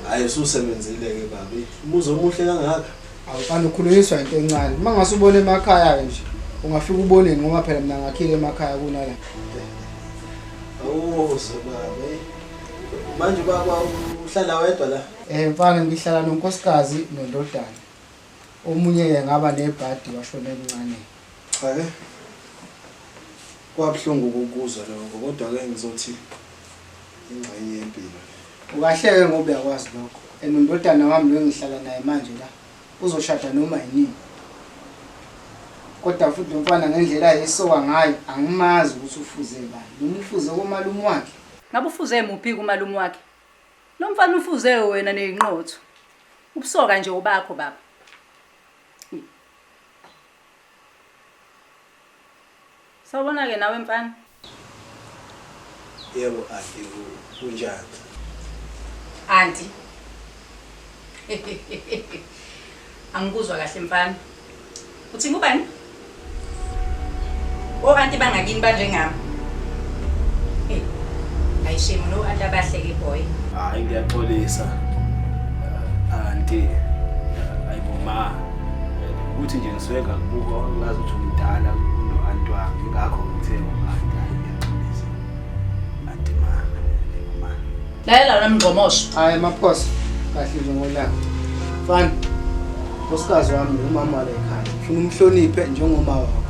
Hayi ususebenzile-ke babi. Umuzi omuhle kangaka. Awufane ukhulunyiswa into encane. Uma ngase ubone emakhaya-ke nje, ungafika uboneni ngoba phela mina ngakhile emakhaya kunala. Awuzwe baba. eh. Manje baba uhlala wedwa la? Eh mfana ngihlala nonkosikazi nondodana. Omunye-ke ngaba nebhadi washona emncane. Cha ke. Kwabuhlungu ukukuzwa lokho kodwa ke ngizothi ingxenye yempilo le. Ukahleke ngoba uyakwazi lokho. And undodana wami lo engihlala naye manje la uzoshada noma yinini. Kodwa futhi lo mfana ngendlela ayisoka ngayo angimazi ukuthi ufuze bani. Noma ufuze komalume wakhe. Ngabe ufuze muphi kumalume wakhe? Lo mfana ufuze wena nezinqotho. Ubusoka nje obakho baba. Sawubona ke nawe mfana. Yebo anti kunjani? Anti. Angikuzwa kahle mfana. Uthi ngubani? O anti bangakini banjengami. Hey. Hayi shame no anti abahle ke boy. Hayi ngiyaxolisa. Anti ayibo ma. Ukuthi nje ngisuke ngakubuka ngazi ukuthi umdala kuno-anti wami ingakho ngithe u-anti hayi ngiyaxolisa. Anti ma, ayibo ma. Lalela wena mngqomosho. Hayi maphosa kahle nje ngolaka. Mfana, nkosikazi wami umama wala ekhaya. Ufuna umhloniphe njengoma wakho.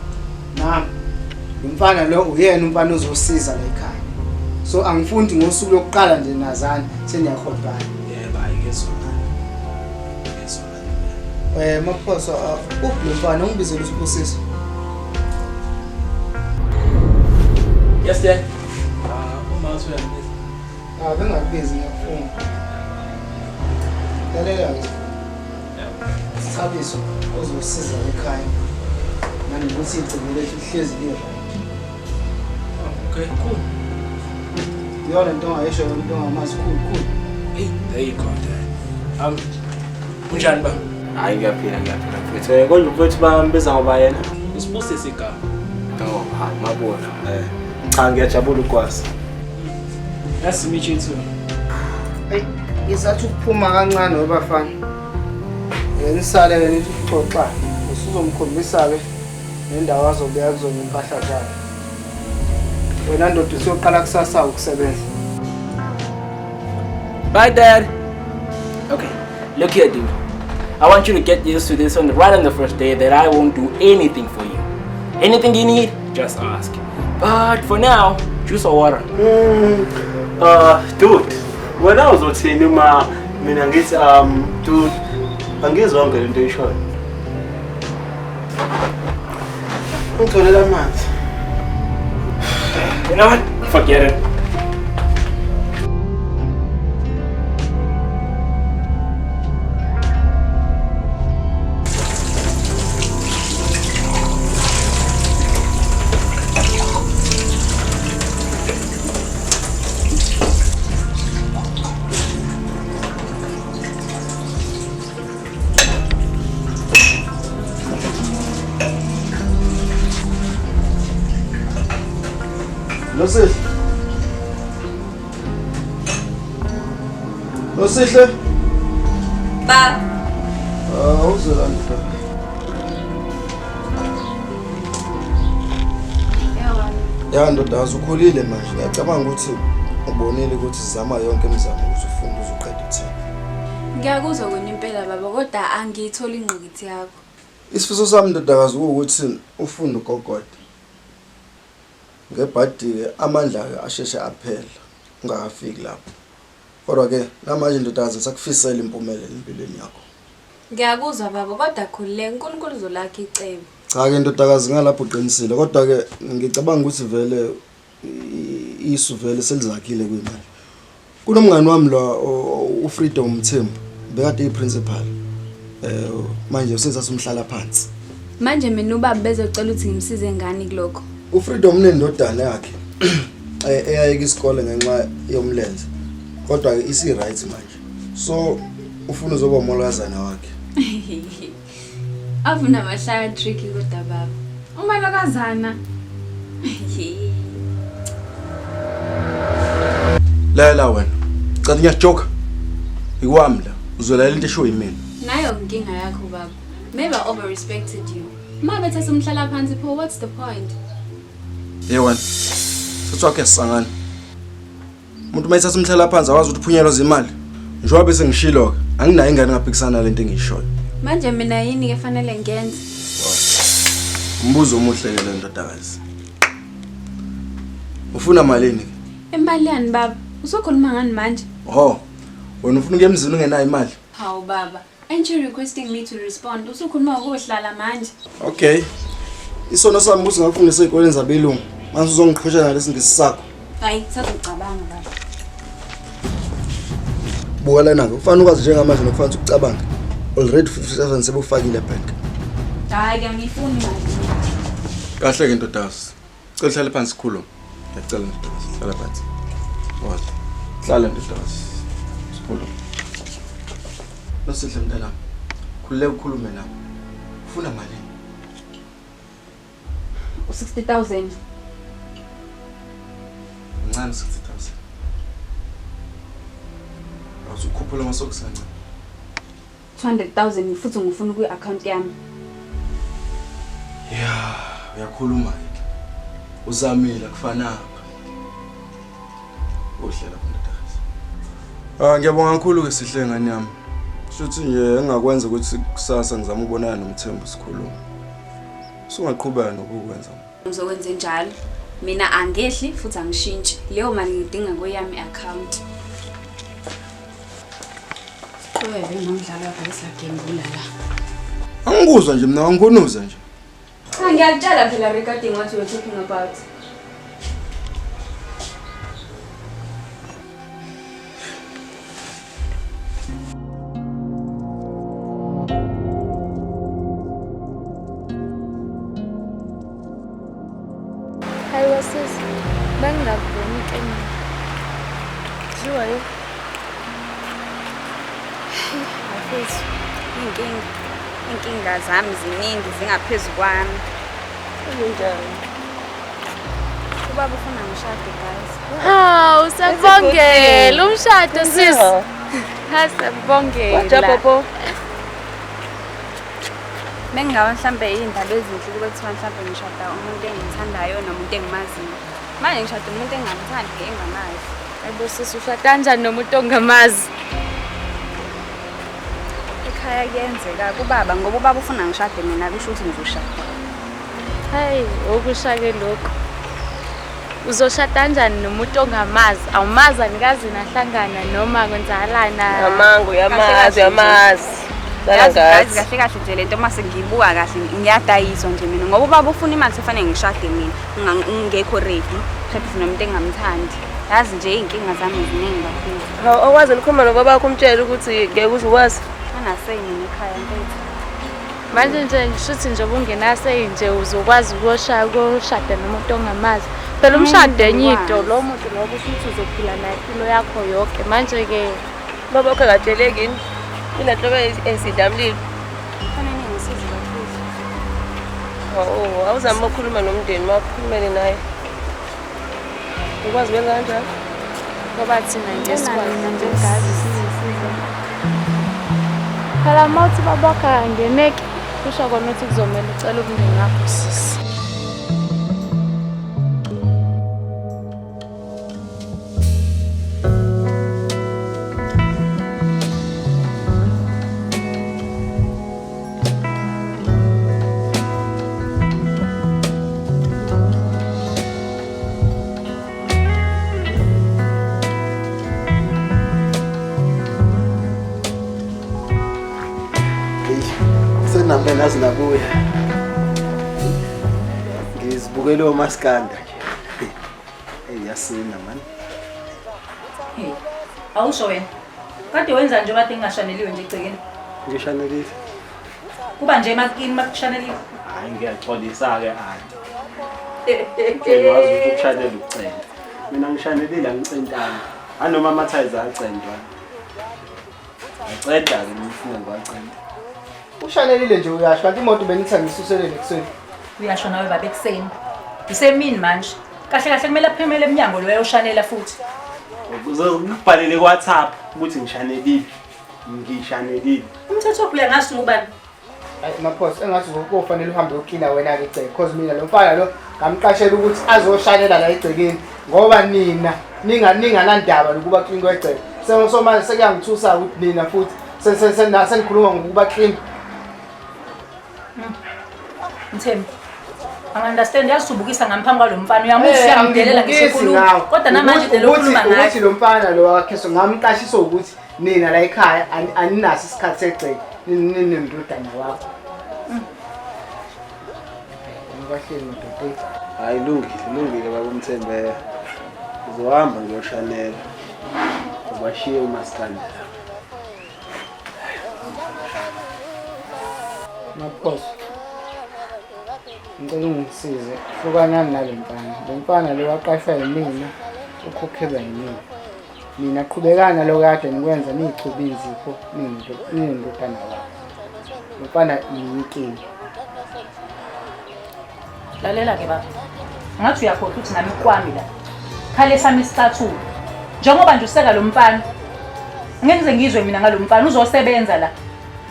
Nami lo mfana lo uyena umfana ozosiza la ekhaya. So angifundi ngosuku lokuqala nje nazana seniyahobhana. Yebo hayi ngezwakala. Ngezwakala. Eh maphosa uphi lo mfana ungibizele usibusiso. Yes dad. Ah, uma usuyangibiza. Ah bengakubizi ngiyakufunga. Lalela ke. Sithabiso ozosiza ekhaya. Nanokuthi igcine lethu lihlezi li-right. Okay, cool. Iyona nto ongayisho yona into ongamazi cool cool. Hey, there you go dad. Unjani ba? Hayi ngiyaphila ngiyaphila mfethu. Eh konje mfethu bambiza ngoba yena. Usibusise igama. Oh, hayi mabona. Eh cha ngiyajabula ukwazi. Nice to meet you too. Hey, ngisathi ukuphuma kancane webafana. Ngisale ke nithi ukuxoxa. Usuzomkhombisa ke nendawo azobeka kuzona impahla zakhe. Wena ndoda usuyoqala kusasa ukusebenza. Bye dad. Okay, look here dude. I want you to get used to this on right on the first day that I won't do anything for you. Anything you need, just ask. But for now, juice or water. Dude, wena uzothini uma mina ngithi dude angizonke lento oyishoyo. Ngitholela amanzi. You know what? Forget it. Nosihle. Nosihle. Ba. Ah, uze la ndoda. Ya ndoda, ukhulile manje. Ngiyacabanga ukuthi ubonile ukuthi sizama yonke imizamo ukuthi ufunde uzuqeda uthini. Ngiyakuzwa kona impela baba kodwa angiyitholi ingqikithi yakho. Isifiso sami ndodakazi ukuthi ufunde ugogoda. Ngebhadi-ke amandla-ke asheshe aphela ungakafiki lapho. Kodwa-ke namanje ndodakazi ngisakufisela impumelelo empilweni yakho. Ngiyakuzwa baba kodwa khululeka uNkulunkulu uzolakha icebo. Cha-ke ndodakazi ngalapho uqinisile kodwa-ke ngicabanga ukuthi vele isu vele selizakhile kuyimanje. Kunomngani wami lo uFreedom Mthembu bekade eyi-principal. Manje usethatha umhlala phansi. Manje mina ubaba bezocela ukuthi ngimsize ngani kulokho? uFreedom unendodana yakhe eyayeka isikole ngenxa yomlenze. Kodwa ke isi right manje. So ufuna uzoba umolokazana wakhe. Avuna amahlaya tricky kodwa baba. Umalokazana. Lalela wena. Cha ngiyajoka. Ikwami la. Uzolalela into eshiwo yimina. Nayo inkinga yakho baba. Maybe I over respected you. Uma bethatha umhlala phansi pho what's the point? Hey wena. Sethu wakhe sisangana. Umuntu uma ethatha umhlala phansi awazi ukuthi uphunyelwa zimali. Njengoba bese ngishilo ke, anginayo ingane ngaphikisana nalento engiyishoyo. Manje mina yini ke fanele ngenze? Umbuzo omuhle ke le ndodakazi. Ufuna malini ke? Imali yani baba? Usukhuluma ngani manje? Oh. Wena ufuna ukuya emzini ungenayo imali? Hawu baba, ain't you requesting me to respond? Usukhuluma ngokuhlala manje. Okay. Isono sami ukuthi ngakufundisa ey'koleni zabelungu. Manje uzongiqhosha nalesi ngisi sakho. Hayi, sazocabanga baba. Buka lana-ke, ufana ukwazi njengamanje nokufanele ukuthi ucabange. Already 50,000 sebufakile ebhenki. Hayi, ke angifuni mali. Kahle-ke ndodakazi. Cela uhlale phansi sikhulume. Ngiyacela ndodakazi, hlala phansi. Woza. Hlala ndodakazi. Sikhulume. Nosihle mntanami. Khululeka ukhulume nami. Ufuna malini? U-60,000. Mncane 60,000. Awuzukhuphula amasokisi kancane. 200,000 futhi ngifuna kwi-account yami. Ya, uyakhuluma ke. Uzamile kufananga. Uhle lapho ndodakazi. Ah, ngiyabonga kakhulu ke sihle ngane yami. Shuthi nje engakwenza ukuthi kusasa ngizama ukubonana noMthembu sikhulume. Usungaqhubeka nokukwenza. Ngizokwenza njalo. Mina angehli futhi angishintshi. Leyo mali ngidinga kweyami i-account. Qhubeke nomdlalo wakho esagembula la. Angikuzwa nje mina angikhonuza nje. Cha ngiyakutshela phela regarding what you were talking about. Hayi wasisi, bengingakuboni ke mina. Dliwa yo. Bafethu, inkinga inkinga zami ziningi zingaphezu kwami. Kunjani? Ubaba ufuna ngishade guys. Hawu, siyakubongela umshado sis. Ha siyakubongela. Waja popo. Mengingaba mhlambe iy'ndaba ezinhle kube kuthiwa mhlambe ngishada umuntu engimthandayo nomuntu engimaziyo. Manje ngishada umuntu engingamthandi engingamazi. Hayibo sisi ushada kanjani nomuntu ongamazi? Ekhaya kuyenzeka kubaba ngoba ubaba ufuna ngishade mina kusho ukuthi ngizoshada. Hayi, okusha-ke lokhu. Uzoshada kanjani nomuntu ongamazi? Awumazi anikaze nahlangana noma kwenzakalana. Amanga uyamazi uyamazi. Yazi guys kahle kahle nje lento uma sengiyibuka kahle ngiyadayiswa nje mina ngoba ubaba ufuna imali sefanele ngishade mina ngingekho ready ngishade nomuntu engingamthandi. Yazi nje iy'nkinga zami ziningi kakhulu. Hawu awukwazi ukukhuluma nobaba wakho umtshele ukuthi ngeke uze ukwazi. Angaseyi mina ekhaya mfethu. Manje nje ngishuthi nje ubungenaseyi nje uzokwazi ukuyoshada nomuntu ongamazi. Phela umshado enye into lo muntu lo kusho ukuthi uzophila naye impilo yakho yonke. Manje-ke Baba wakho akatsheleki yini? Inenhlobo esidlamlilo. Kufanele ngisize kakhulu. Hawu awuzame ukukhuluma nomndeni wakho ukhulumele naye. Ukwazi ukwenza kanjalo? Ngoba thina nje sikwazi Mina nje ngazi sizisiza. Phela uma uthi babakho akangeneki kusho kona ukuthi kuzomele ucele umndeni wakho sisi. Senambe nazi nabuya. Ngizibukele omaskanda nje. Hey yasina man. Hey, awusho wena. Kade wenza nje kade ngingashaneliwe nje egcekeni. Ngishanelile. Kuba nje emakini makushaneliwe. Hayi ngiyaxolisa ke anti. Ngeke wazi ukuthi ukushanela ukucenta. Mina ngishanelile angicentanga. Anoma amathayizi acentwa. Ngiceda ke ngifuna ngiwacenta. Ushanelile nje uyasho kanti imoto bengithi angisuselele ekuseni. Uyasho nawe baba ekuseni. Isemini manje. Kahle kahle kumele aphumele emnyango loyo oshanela futhi. Uzokubhalele ku WhatsApp ukuthi ngishanelile. Ngishanelile. Umthetho wakho uyangazi ngubani? Hayi Maphosa, engathi kofanele uhambe uyoklina wena-ke igceke cause mina lo mfana lo ngamqashela ukuthi azoshanela la egcekeni ngoba nina ninganandaba nokuba clean kwegceke. So manje sekuyangithusa ukuthi nina futhi senikhuluma ngokuba clean. Mthembu. Angi-understand yazi ubukisa ngami phambi kwalo mfana uyamusa uyamdelela ngisho ukhuluma kodwa namanje dela ukhuluma ngaye. Ukuthi lo mfana lo wakhe ngamqashiswa ukuthi nina la ekhaya aninaso isikhathi segceke ninendodana wakho. Ngibahleli madoda. Hayi lungile, lungile baba uMthembe. Uzohamba ngiyoshanela. Ubashiye umaskandi. Maphosa. Ngicela ungisize. Hlukanani nale mfana. Lo mfana lo waqashwa yimina, ukhokhelwa yimina. Nina qhubekani naloko kade nikwenza niyichuba inzipho ninendodana wakho. Lo mfana inkinga. Lalela ke baba. Ngathi uyakhohlwa ukuthi nami kwami la. Khale sami isicathulo. Njengoba nje useka lo mfana. Ngeke ngize ngizwe mina ngalo mfana uzosebenza la.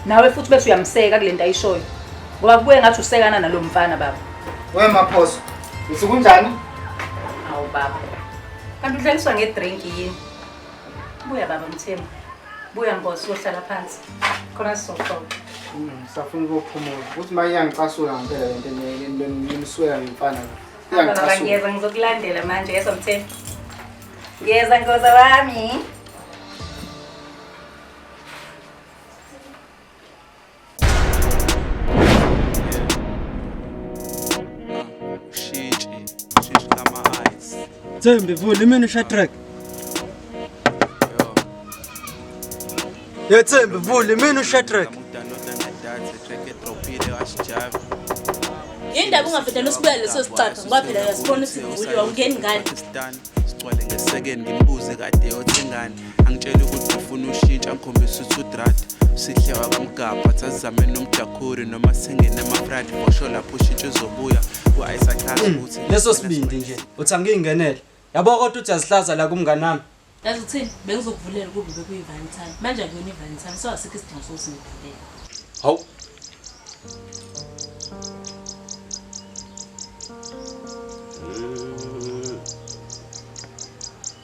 Nawe futhi bese uyamseka kule nto ayishoyo. Ngoba kubuye ngathi usekana nalo mfana baba. We Maphosa, uthi kunjani? Awu baba. Kanti udlaliswa ngedrink yini? Buya baba Mthembu. Buya Nkosi uyohlala phansi. Khona sizoxoxa. Safuna ukuphumula. Ukuthi manje iyangicasula ngempela lento nimswela nomfana lo. Baba Iyangicasula. ngiyeza ngizokulandela manje yezwa Mthembu. Ngiyeza Nkosi wami. Thembi vula imini Shadrack. Ye Thembi vula imini Shadrack. Yindaba ungavele usibuya leso sicatha ngoba phela uyasibona ukuthi sivuliwe awungeni ngani. Sigcwale ngesekeni ngimbuze kade yothengani angitshele ukuthi ufuna ushintsha angikhombise ukuthi udrad sihle wakamgabha sazame nomjakhuri noma singene amafradi bosho lapho ushintsho uzobuya u-ayisachazi ukuthi Leso sibindi nje uthi angingenele. Yabo kodwa uthi azihlaza la kumngani wami. Yazi uthini bengizokuvulela kube bekuyi-valentine manje akuyona i-valentine so asikho isidingo sokuthi ngivulele. Hawu.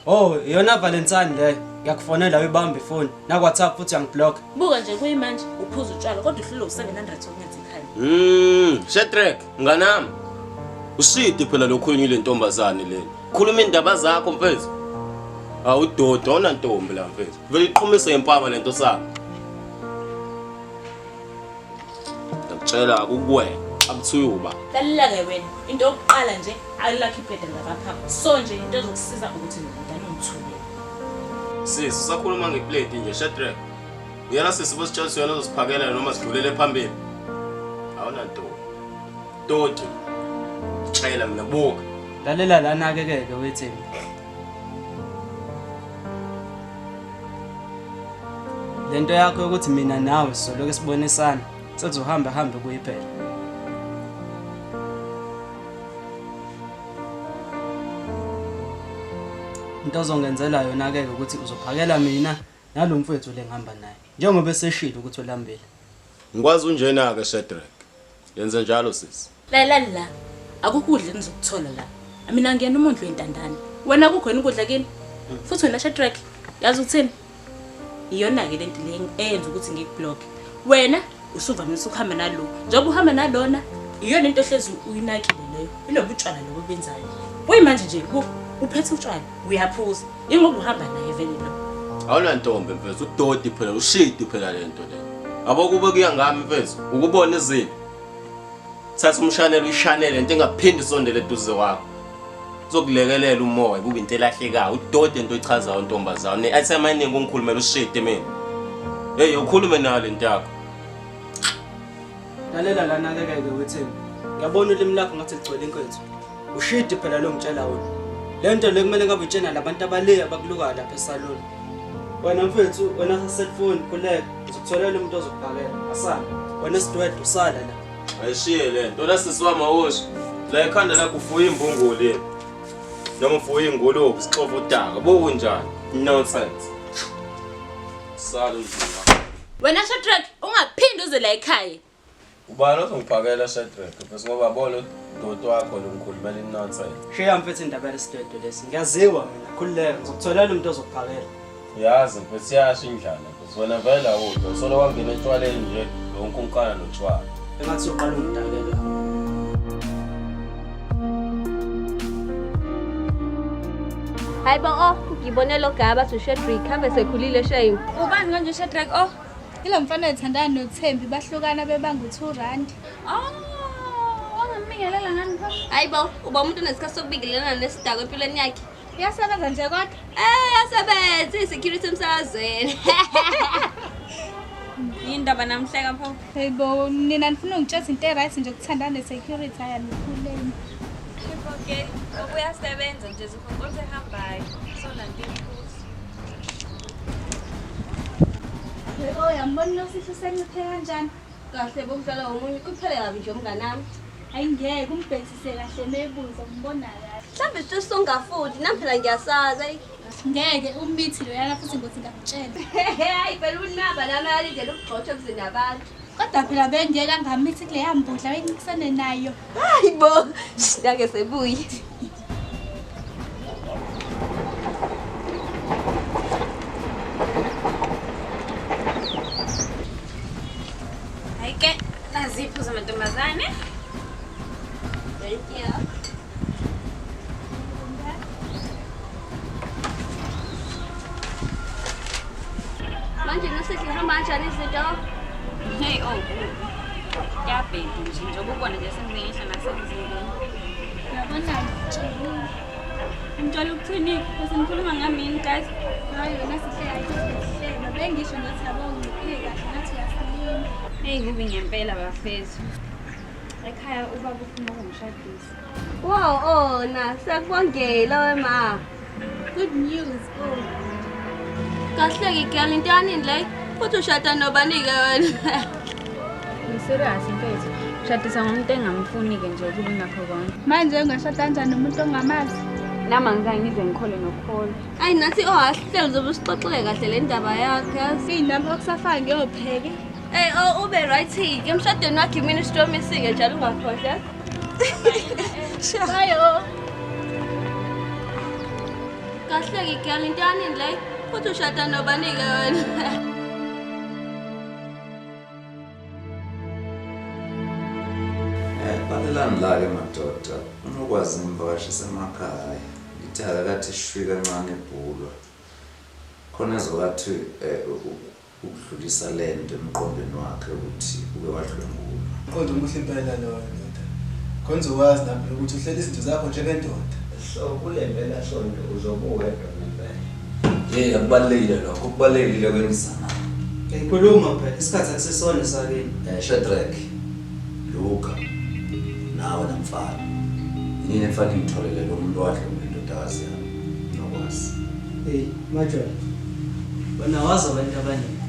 Oh, iyona Valentine leyo. Ngiyakufonela uyibamba ifoni. Na WhatsApp futhi uyangiblock. Buka nje kuyimanje uphuza utshwala kodwa uhlulwe u-700 wokungenza ikhaya. Shadrack, mnganami. Usidi phela lokhu le ntombazane lena. Khuluma indaba zakho mfethu. Awudoda awuna ntombi la mfethu. Vele iqhumise ngempama lento sakho. Ngiyakutshela akukuwena, akuthiwe uba. Lalela-ke wena into yokuqala nje alilakho ibhede ngakaphapha so nje into ezokusiza ukuthi ngidala ungithulele. Sisi, usakhuluma ngeplate nje Shadrack. Uyena sisi bositshela ukuthi uyena ozosiphakela noma sidlulele phambili. Awunantombi. Dodi. Tshela mina buka. Lalela lana ke ke ke wethembi. Lento yakho yokuthi mina nawe sizoloke sibonisana sekuzohamba hambe kuyiphela. Into ozongenzela yona ke ukuthi uzophakela mina nalo mfowethu le ngihamba naye njengoba eseshilo ukuthi ulambile. Ngikwazi unjena ke Shadrack. Yenze njalo sisi. Lalelani la akukho ukudla enizokuthola la. Mina ngiyena umuntu wentandane. Wena kukhona ukudla kini? Futhi wena Shadrack yazi ukuthini? Iyona-ke lento le eyenza ukuthi ngikublock. Wena usuvamise ukuhamba nalo. Njengoba uhamba nalona iyona into ohlezi uyinakile leyo. Ilobu utshwala lobo obenzayo. Kuyimanje nje uphethe utshwala uyaphuza. Ingoba uhamba naye vele lo. Awunantombi mfethu, udodi phela, ushidi phela lento le. Yabo kube kuya ngami mfethu, ukubona izinto. Thatha umshanelo uyishanele into engaphindi isondele eduze kwakho. Uzokulekelela umoya kube into elahlekayo, udodi into oyichazayo ntombazane. Ne-item ayiningi ungikhulumela ushidi mina. Hey, ukhulume nayo lento yakho. Lalela lana ke ke wethembi. Ngiyabona ulimi lakho ngathi ligcwele inketho. Ushidi phela lo ngitshela wena. Lento le kumele ngabe utshena labantu abale abakulukayo lapha esaluni. Wena mfethu wena cellphone khuleka uzokutholela umuntu ozokuphakela. Asala. Wena sidwedwe usala la. Ayishiye lento. Wena sisi wami awusho. La ekhanda lakho ufuye imbungulu yini? Noma ufuye ingulube sixova udaka. Bukunjani? Nonsense. Sala uzima. Wena Shadrack, ungaphindi uze la ekhaya. Ubani ozongiphakela Shadrack? Bese ngoba bona udoti wakho lo ngikhulumela inonsense. Shiya mfethu indaba yalesidwedwe lesi. Ngiyaziwa mina, khululeka. Ngizokutholela umuntu ozokuphakela. Yazi mfethu siyasho indlala mfethu. Wena vele awudla. Solo wangena etshwaleni nje yonke unkana notshwala. Engathi uqala ungidakela. Hayi bo oh, ngibone lo gaba athi uShedrick hambe sekhulile shame. Ubani konje uShedrick oh? Ilo mfana ethandana noThembi bahlukana bebanga u2 rand. Oh, wangambingelela ngani pho? Hayi bo, uba umuntu onesikhathi sokubingelelana nesidako empilweni yakhe. Uyasebenza nje kodwa? Eh, uyasebenza, i-security emsakazweni. Yindaba namhleka pho? Hey bo, nina nifuna ungitshela into e-right nje ukuthandana ne-security hayi anikhuleni. Okay, ngoba uyasebenza nje zikhonkothe ehambayo. So nanti iphuzu. Hey oh, yambona lo sihlo senciphe kanjani? Kahle bokudlala omunye kuphele kabi nje umnganami. Hayi ngeke umbhekisise kahle mebuza umbona kahle. Mhlawumbe sifisa ungafundi, nami phela ngiyasazi. Ayi. Ngeke umithi loyana futhi ngothi ngakutshela. Hayi phela unaba nami ayalindela ukugxotshwa emzini yabantu. Kodwa phela bengeke angamithi kuleya mbudla bencikisane nayo. Hayi bo, ngake sebuye. Hayi ke, nazi iphuzo mantombazane. Thank you. Manje nosihle hamba kanjani izinto? Hey oh. Kuyabheda nje njengoba ubona nje senginyisha nasemzimbeni. Uyabona ngitshelile. Ngitshela ukuthini? Bese nikhuluma ngami yini guys? Hayi wena sihle ayihlelo. Bengisho ngathi yabo ngiphile kahle ngathi uyasilima. Hey kubi ngempela bafethu. Ekhaya ubaba ufuna ukungishadisa. Wow, oh na siyakubongela we ma. Good news oh. Kahle ke girl into yanini le? Futhi ushada nobani ke wena? Ngiserious mfethu. Ushadisa ngomuntu engamfuni ke nje kubi nakho konke. Manje ungashada kanjani nomuntu ongamazi? Nami angizange ngize ngikhole nokukholwa. Ayi nathi oh asihlele uzobe usixoxele kahle le ndaba yakho yazi. Hey nami okusafaka ngiyopheke. Hey oh ube right ke emshadweni wakhe mina isitomisi-ke njalo ungakhohlwa. Bye oh. Kahle ke girl into yanini le? Futhi ushada nobani ke wena? Balelani la-ke madoda, unokwazi ngimvakashisa emakhaya. Ngithi akakathi shwi kancane ebhulwa. Khona ezokathi ukudlulisa le nto emqondweni wakhe ukuthi uke wadlwengulwa. Mqondo omuhle impela loyo ndoda. Khona uzokwazi lapho ukuthi uhlele izinto zakho njengendoda. So kule mpela sonto uzobe uwedwa ngempela. Yey, akubalulekile lokho, okubalulekile kwenzana. Ngikhuluma phela isikhathi akusisona sakini. Shadrack, Luka, nawe namfana. Yini ekufanele ngitholele lo muntu owadlwengula indodakazi yami? Nokwazi. Hey, Majola. Wena wazi abantu abaningi.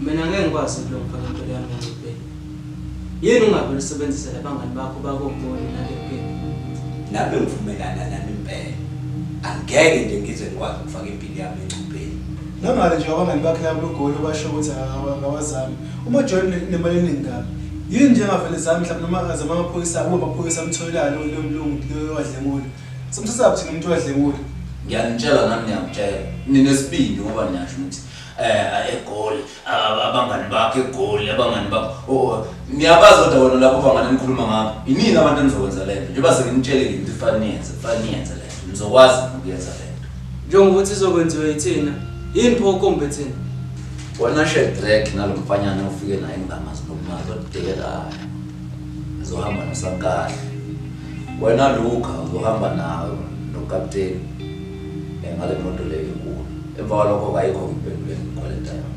Mina ngeke ngikwazi ukulokufaka impilo yami engcupheni. Yini ungavele usebenzise labangani bakho bakoGoli nale phini? Nami ngivumelana nami impela. Angeke nje ngize ngikwazi ukufaka impilo yami engcupheni. Nangale nje abangani bakhe labo beGoli basho ukuthi akawazami. Uma John nemali eningi kabi. Yini nje engavele zami mhlawumbe noma azama amaphoyisa kuba amaphoyisa amtholelayo lo mlungu lo wadlengula. Simthatha thina umuntu wadlengula. Ngiyanitshela nami niyangitshela. Ninesibindi ngoba niyasho ukuthi eGoli abangani bakhe eGoli abangani bakho. Oh, niyabazi kodwa wena labo bangani enikhuluma ngabo. Inini abantu enizokwenza le nto? Njengoba senginitshele nje ukuthi kufanele niyenze, kufanele niyenze le nto. Nizokwazi ukuyenza le nto. Njengokuthi izokwenziwa yithina. Yini pho ukombe thina? Wena Shadrack nalo mfanyana ofike naye engingamazi nokumazi odekelayo. Uzohamba noSankahle. Wena Luka uzohamba nawe nokapteni ngale moto le enkulu. Emva kwalokho ayikho impendulo engikweleta yona.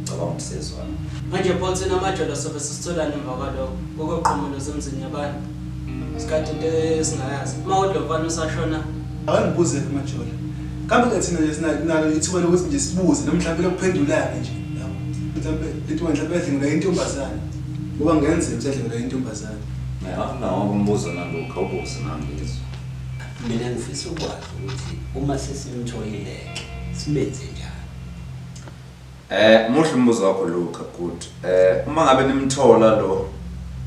Cabanga ukuthi siyezwana. Manje pho thina Majola sobe sisitholana emva kwalokho kokoqhumulo emzini yabantu. Isikhathi into esingayazi. Uma kodwa mfana usashona. Ake ngibuze ke Majola. Kambe ke thina nje sinalo ithuba lokuthi nje sibuze noma mhlawumbe lokuphendulana nje. Yabo. Mhlawumbe lethiwa mhlawumbe edlengula intombazane. Ngoba kungenzeka ukuthi edlengula intombazane. Ngiyafuna ngoba umbuzo nalokho awubuze nami ngizwe. Mina ngifisa ukwazi ukuthi uma sesimtholile-ke simenze njani? Muhle umbuzo wakho Luka, good. Uma ngabe nimthola lo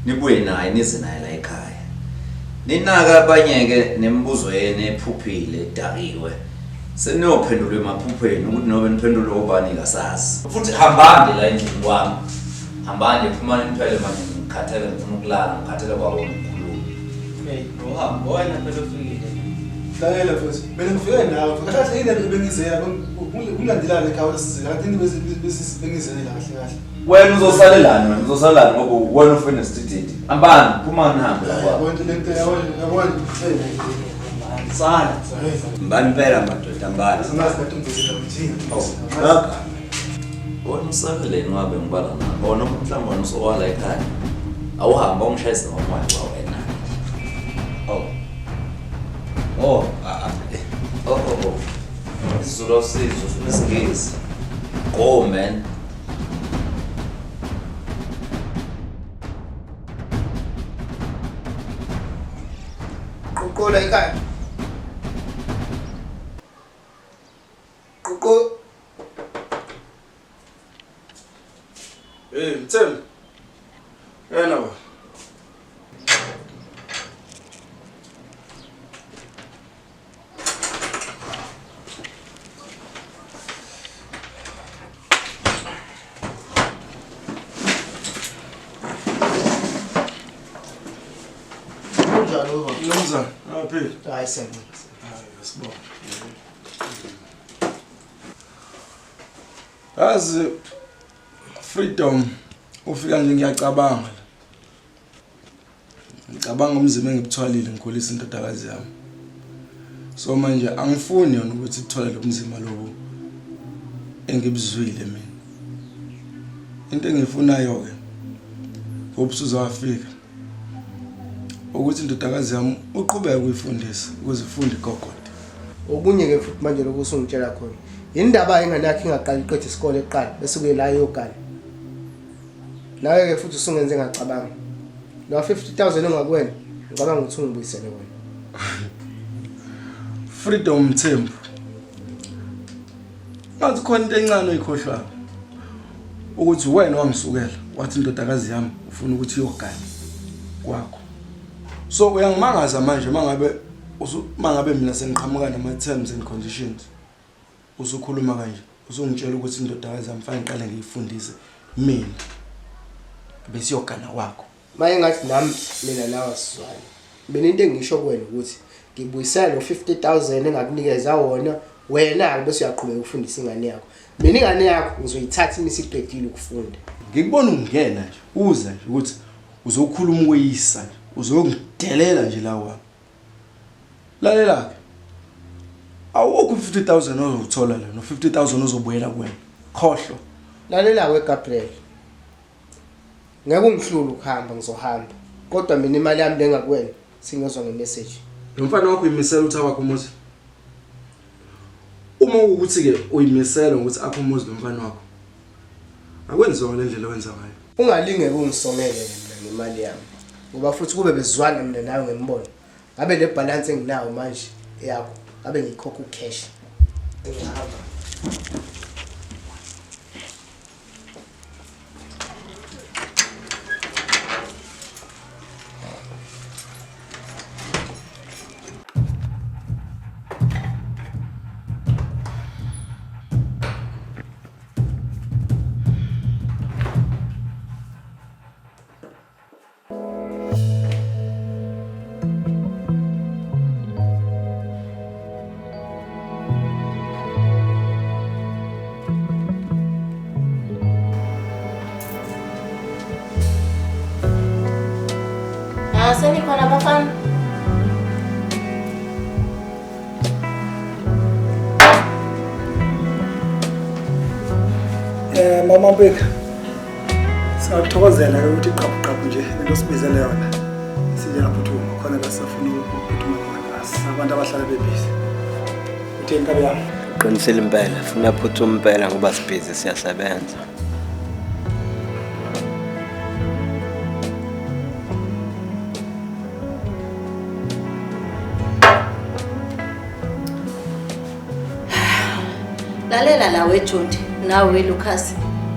nibuye naye nize naye la ekhaya. Ninaka abanye-ke nemibuzo yenu ephuphile edakiwe. Seniyophendulwa emaphupheni ukuthi nobe niphendulwe obani kasazi. Futhi hambani la endlini kwami. Hambani phumani niphele manje ngikhathele ngifuna ukulala ngikhathele kwabo ukukhuluma. Hey, bro, hamba wena phela ufikile. Lalela mfethu, mina ngifike nawe. Kahle kahle yini le bengizela kungilandelana ekhaya wasizela. Kanti yini bengizela kahle kahle. Wena uzosalelani wena uzosalelani ngoba wena ufike nesitididi. Hambani phumani nihambe la kwami. Yabona lento yabona yabona. Sala. Mbani impela madoda mbani. Singazi kade ungizela ukuthi. Wena usaleleni wabe ngibala na. Wona mhlawumbe wena usowala ekhaya. Awuhambe ungishayise ngomoya wena. Oh. Oh, ah, ah. Oh, oh, oh. isiZulu awusizwa ufuna isiNgisi. Go man. Qoqola ekhaya. Qoqo. Hey, Mthembu. Yena ba. Kunjani baba? Mnumzane, aphila. Hayi siyabonga. Hayi, sibonga. Yazi freedom ufika nje ngiyacabanga. Ngicabanga umzimba engibuthwalile ngikhulisa indodakazi yami. So manje angifuni yona ukuthi ithwale lo mzimba lobu engibuzwile mina. Into engiyifunayo ke ngoba usuzowafika ukuthi indodakazi yami uqhubeke ukuyifundisa ukuze ifunde igogode. Okunye ke futhi manje lokhu usungitshela khona. Yindaba ingane yakhe ingaqali iqede isikole kuqala bese kuye la iyogana. Nawe ke futhi usungenze ngacabanga. Lo 50000 ongakuwena ngicabanga ukuthi ungibuyisele wena. Freedom Mthembu. Ngathi khona into encane oyikhohlwayo. Ukuthi wena wangisukela wathi indodakazi yami ufuna ukuthi iyogana kwakho. So uyangimangaza manje mangabe mangabe mina sengiqhamuka nama terms and conditions. Usukhuluma kanje usungitshela ukuthi indodakazi yami fanele ngiqale ngiyifundise mina. Bese iyogana kwakho. Maye ngathi nami mina nawe asizwani. Mina into engisho kuwena ukuthi ngibuyisela lo 50000 engakunikeza wona wena ke bese uyaqhubeka ukufundisa ingane yakho. Mina ingane yakho ngizoyithatha imisiqedile ukufunda. Ngikubona ungena nje uza nje ukuthi uzokhuluma ukweyisa nje uzongidelela nje la kwami. Lalela ke. Awukho 50000 ozowuthola la no 50000 ozobuyela kuwena. Khohlwa. Lalela we Gabriel. Ngeke ungihlule ukuhamba ngizohamba. Kodwa mina imali yami lengakuwena singezwa ngemessage. Lo mfana wakho uyimisela ukuthi awakho umuzi. Uma ukuthi ke uyimisela ukuthi akho umuzi lo mfana wakho. Akwenziwa ngale ndlela owenza ngayo. Ungalinge ungisongele mina ngemali yami. Ngoba futhi kube bezwana mina nawe ngembono. Ngabe le balance enginayo manje eyakho ngabe ngikhokha ucash. Ngihamba. Ah, senikhona bafana. Mama Mpika, siyakuthokozela ke ukuthi qaphu qaphu nje lento osibizele yona siyaphuthuma khona la sifuna ukuphuthuma khona abantu abahlala bebhizi. Utheni nkabi yami? Qinisile impela, funa phuthuma impela ngoba sibhizi siyasebenza. Lalela la weJundi, Nawe Lucas,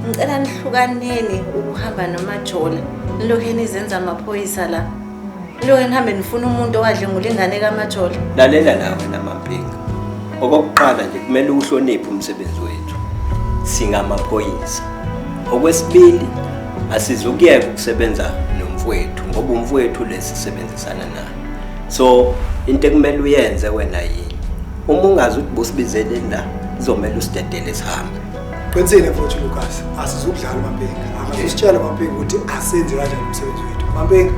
ngicela nihlukaneni ukuhamba noMajola. Nilokhu nizenza amaphoyisa la. Nilokhu nihambe nifuna umuntu owadlengula ingane kaMajola. Lalela la wena Mampinga. Okokuqala nje kumele uhloniphe umsebenzi wethu. Singamaphoyisa. Okwesibili, asizukuyeka ukusebenza nomfowethu ngoba umfowethu lesisebenzisana naye. So into ekumele uyenze wena yini? Uma ungazi ukuthi bosibizeleni la, kuzomele usidedele sihambe. Qinisile mfowethu Lucas, asizukudlala uMampinga. Akazusitshela uMampinga ukuthi asenze kanjani umsebenzi wethu. Mampinga,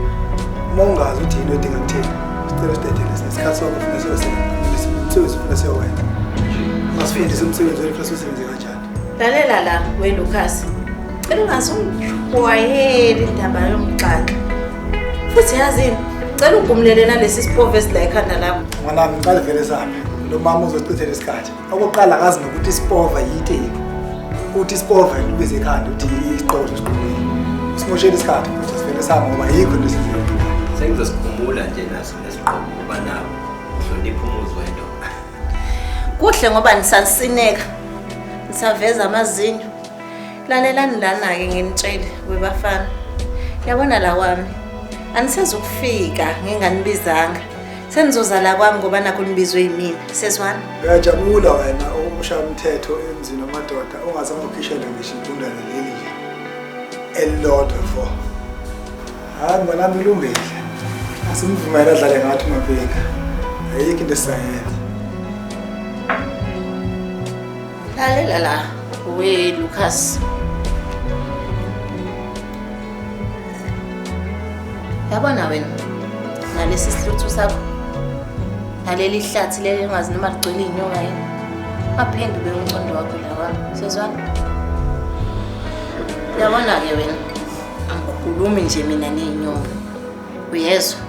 uma ungazi ukuthi yini odinga kuthina, sicela usidedele sinesikhathi sonke funa siyosebenza. Umsebenzi ufuna siyowenza. Masifundise umsebenzi wethu funa siyosebenze kanjani. Lalela la we Lucas. Cela ungazungijwayeli indaba yomxaxa. Futhi yazini, cela ugumlele nalesi sipovu esila ekhanda lakho. Mwanami ngicela vele sami. Lo mama uzochithela isikhathi. Okokuqala akazi nokuthi isipova yiteki. Uthi isipova ubize ekhanda uthi isiqotho siqhubile. Usimoshela isikhathi futhi sivele sami ngoba yikho into esizenza. Sengizosikhumbula nje naso nesiqobo ngoba nabo uhlonipha umuzi wendoda. Kuhle ngoba nisasineka. Nisaveza amazinyo. Lalelani lana-ke nginitshele webafana. Yabona la kwami. Anisezukufika nginganibizanga. Senizozala kwami ngoba nakho nibizwe yimina. Sezwana? Uyajabula wena ukushaya umthetho emzini wamadoda ungazange ukhishele ngisho igundane leli nje elilodwa fo. Hayi mwanami ulungile. Asimvumele adlale ngathi uMampinga. Ayikho into esisayenza. Lalela la we Lucas. Yabona wena nalesi sihluthu sakho naleli hlathi leli engazi noma ligcwele inyoka yini. Aphenduke umqondo wakho la wami. Sezwana? Yabona ke wena angikhulumi nje mina nezinyoka. Uyezwa?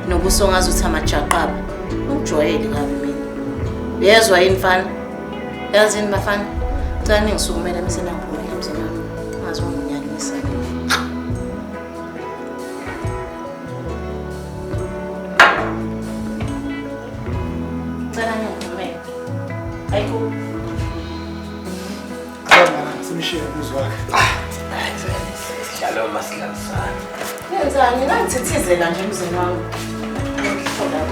Nobuso ngazi uthi amajaqaba. Ungijwayele kabi mina. Uyezwa yini mfana? Yazini bafana? Cela ningisukumele mase nangiphumela emzini wami. Ngazi unginyanyisa. Cela ningivumele. Ayikho. Asabona simshiye umuzi wakhe. Hayi vele sidlala uma sidlalisana. Yenzani nangithithizela nje emzini wami. Ngihlola.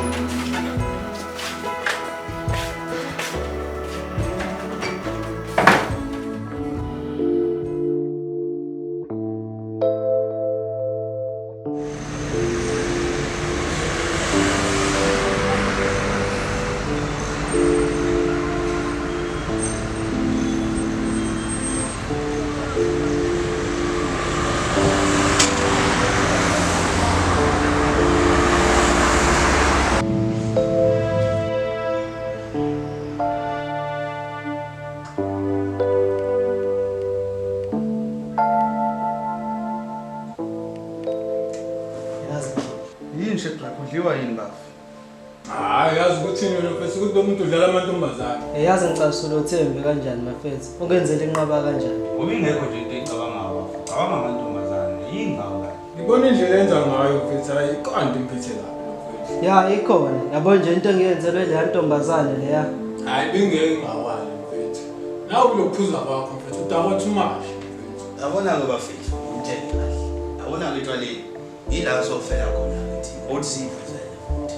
Yini Shedrack, udliwa yini bafu? Hayi, yazi ukuthi mina mfethu ukuthi lo muntu udlala amantombazane. Yazi ngicasula uThembi kanjani mafethu? Ungenzele inqaba kanjani? Ngoba ingekho nje into eyicabangayo bafu. Cabanga amantombazane, yini ngawo kanti? Ngibona indlela enza ngayo mfethu, hayi kanti mphethe kabi lo mfethu. Ya ikhona. Yabo nje into engiyenzelwe leya ntombazane leya. Hayi bingeke ngawali mfethu. Nawe kulokuphuza kwakho mfethu, udakwa too much mfethu. Yabona-ke bafethu, ngitshele kahle. Yabona-ke etshwaleni, yila sofela khona ngithi othi sivuzele futhi.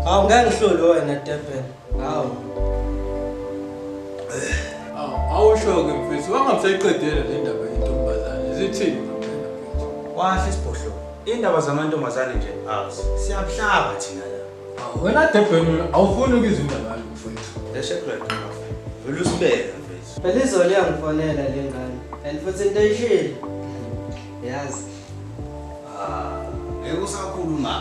Hawu ngeke ngihlole wena Durban. Hawu. Awusho-ke mfethu, wangabisayiqedela le ndaba yentombazane. Zithini ngempela mfethu? Wahle isibhohlo. Indaba zamantombazane nje awuzi. Siyabuhlaba thina la. Wena Durban awufuni ukuzwa indaba yalo mfethu. Le Shedrack bafethu. Vele usibeke mfethu. Phela izolo iyangifonela le ngane. And futhi into eyishilo. Yazi. Ah, ngeke usakhuluma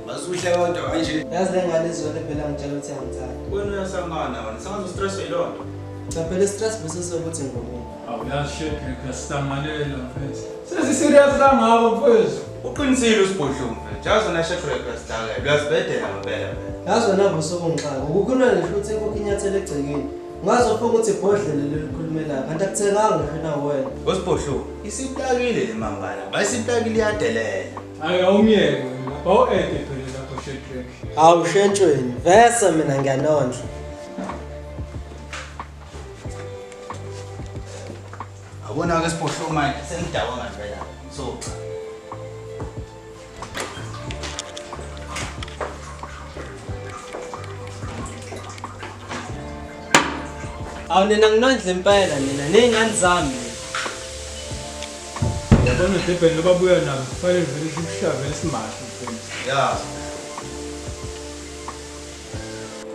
manje. Basuhle kodwa kanje. Yazi le ngane izolo phela ngitshela ukuthi iyangithanda. Wena uyasangana wena, sengaze ustresswe yiloo nto. Cha phela i-stress bese sokuthi ngomina. Awu yazi Shedrack asisangalela mfethu. Sesi-serious kangako mfethu. Uqinisile usibhodlo mfethu. Yazi wena Shedrack uyasidakela, uyasibhedela ngempela mfethu. Yazi wena vusukungixaka. Ukukhuluma nje futhi inkukhu inyathele egcekeni. Ungazofunga ukuthi ibhodlela leli likhulumelayo kanti akuthenganga ngisho na wena. Usibhodlo, isitakile le mambala. Bayisitakile iyadelela. Hayi awumyeke wena. Bawu-ede phela lapho Shedrack. Hawu shentshweni, vese mina ngiyanondla. Yabona-ke siphohlo manje sengidakwa ngempela. So cha. Awu nina nginondla impela nina ney'ngane zami. Yabona Durban lobabuya nabo kufanele vele sikushaya vele simahla mfethu. Ya.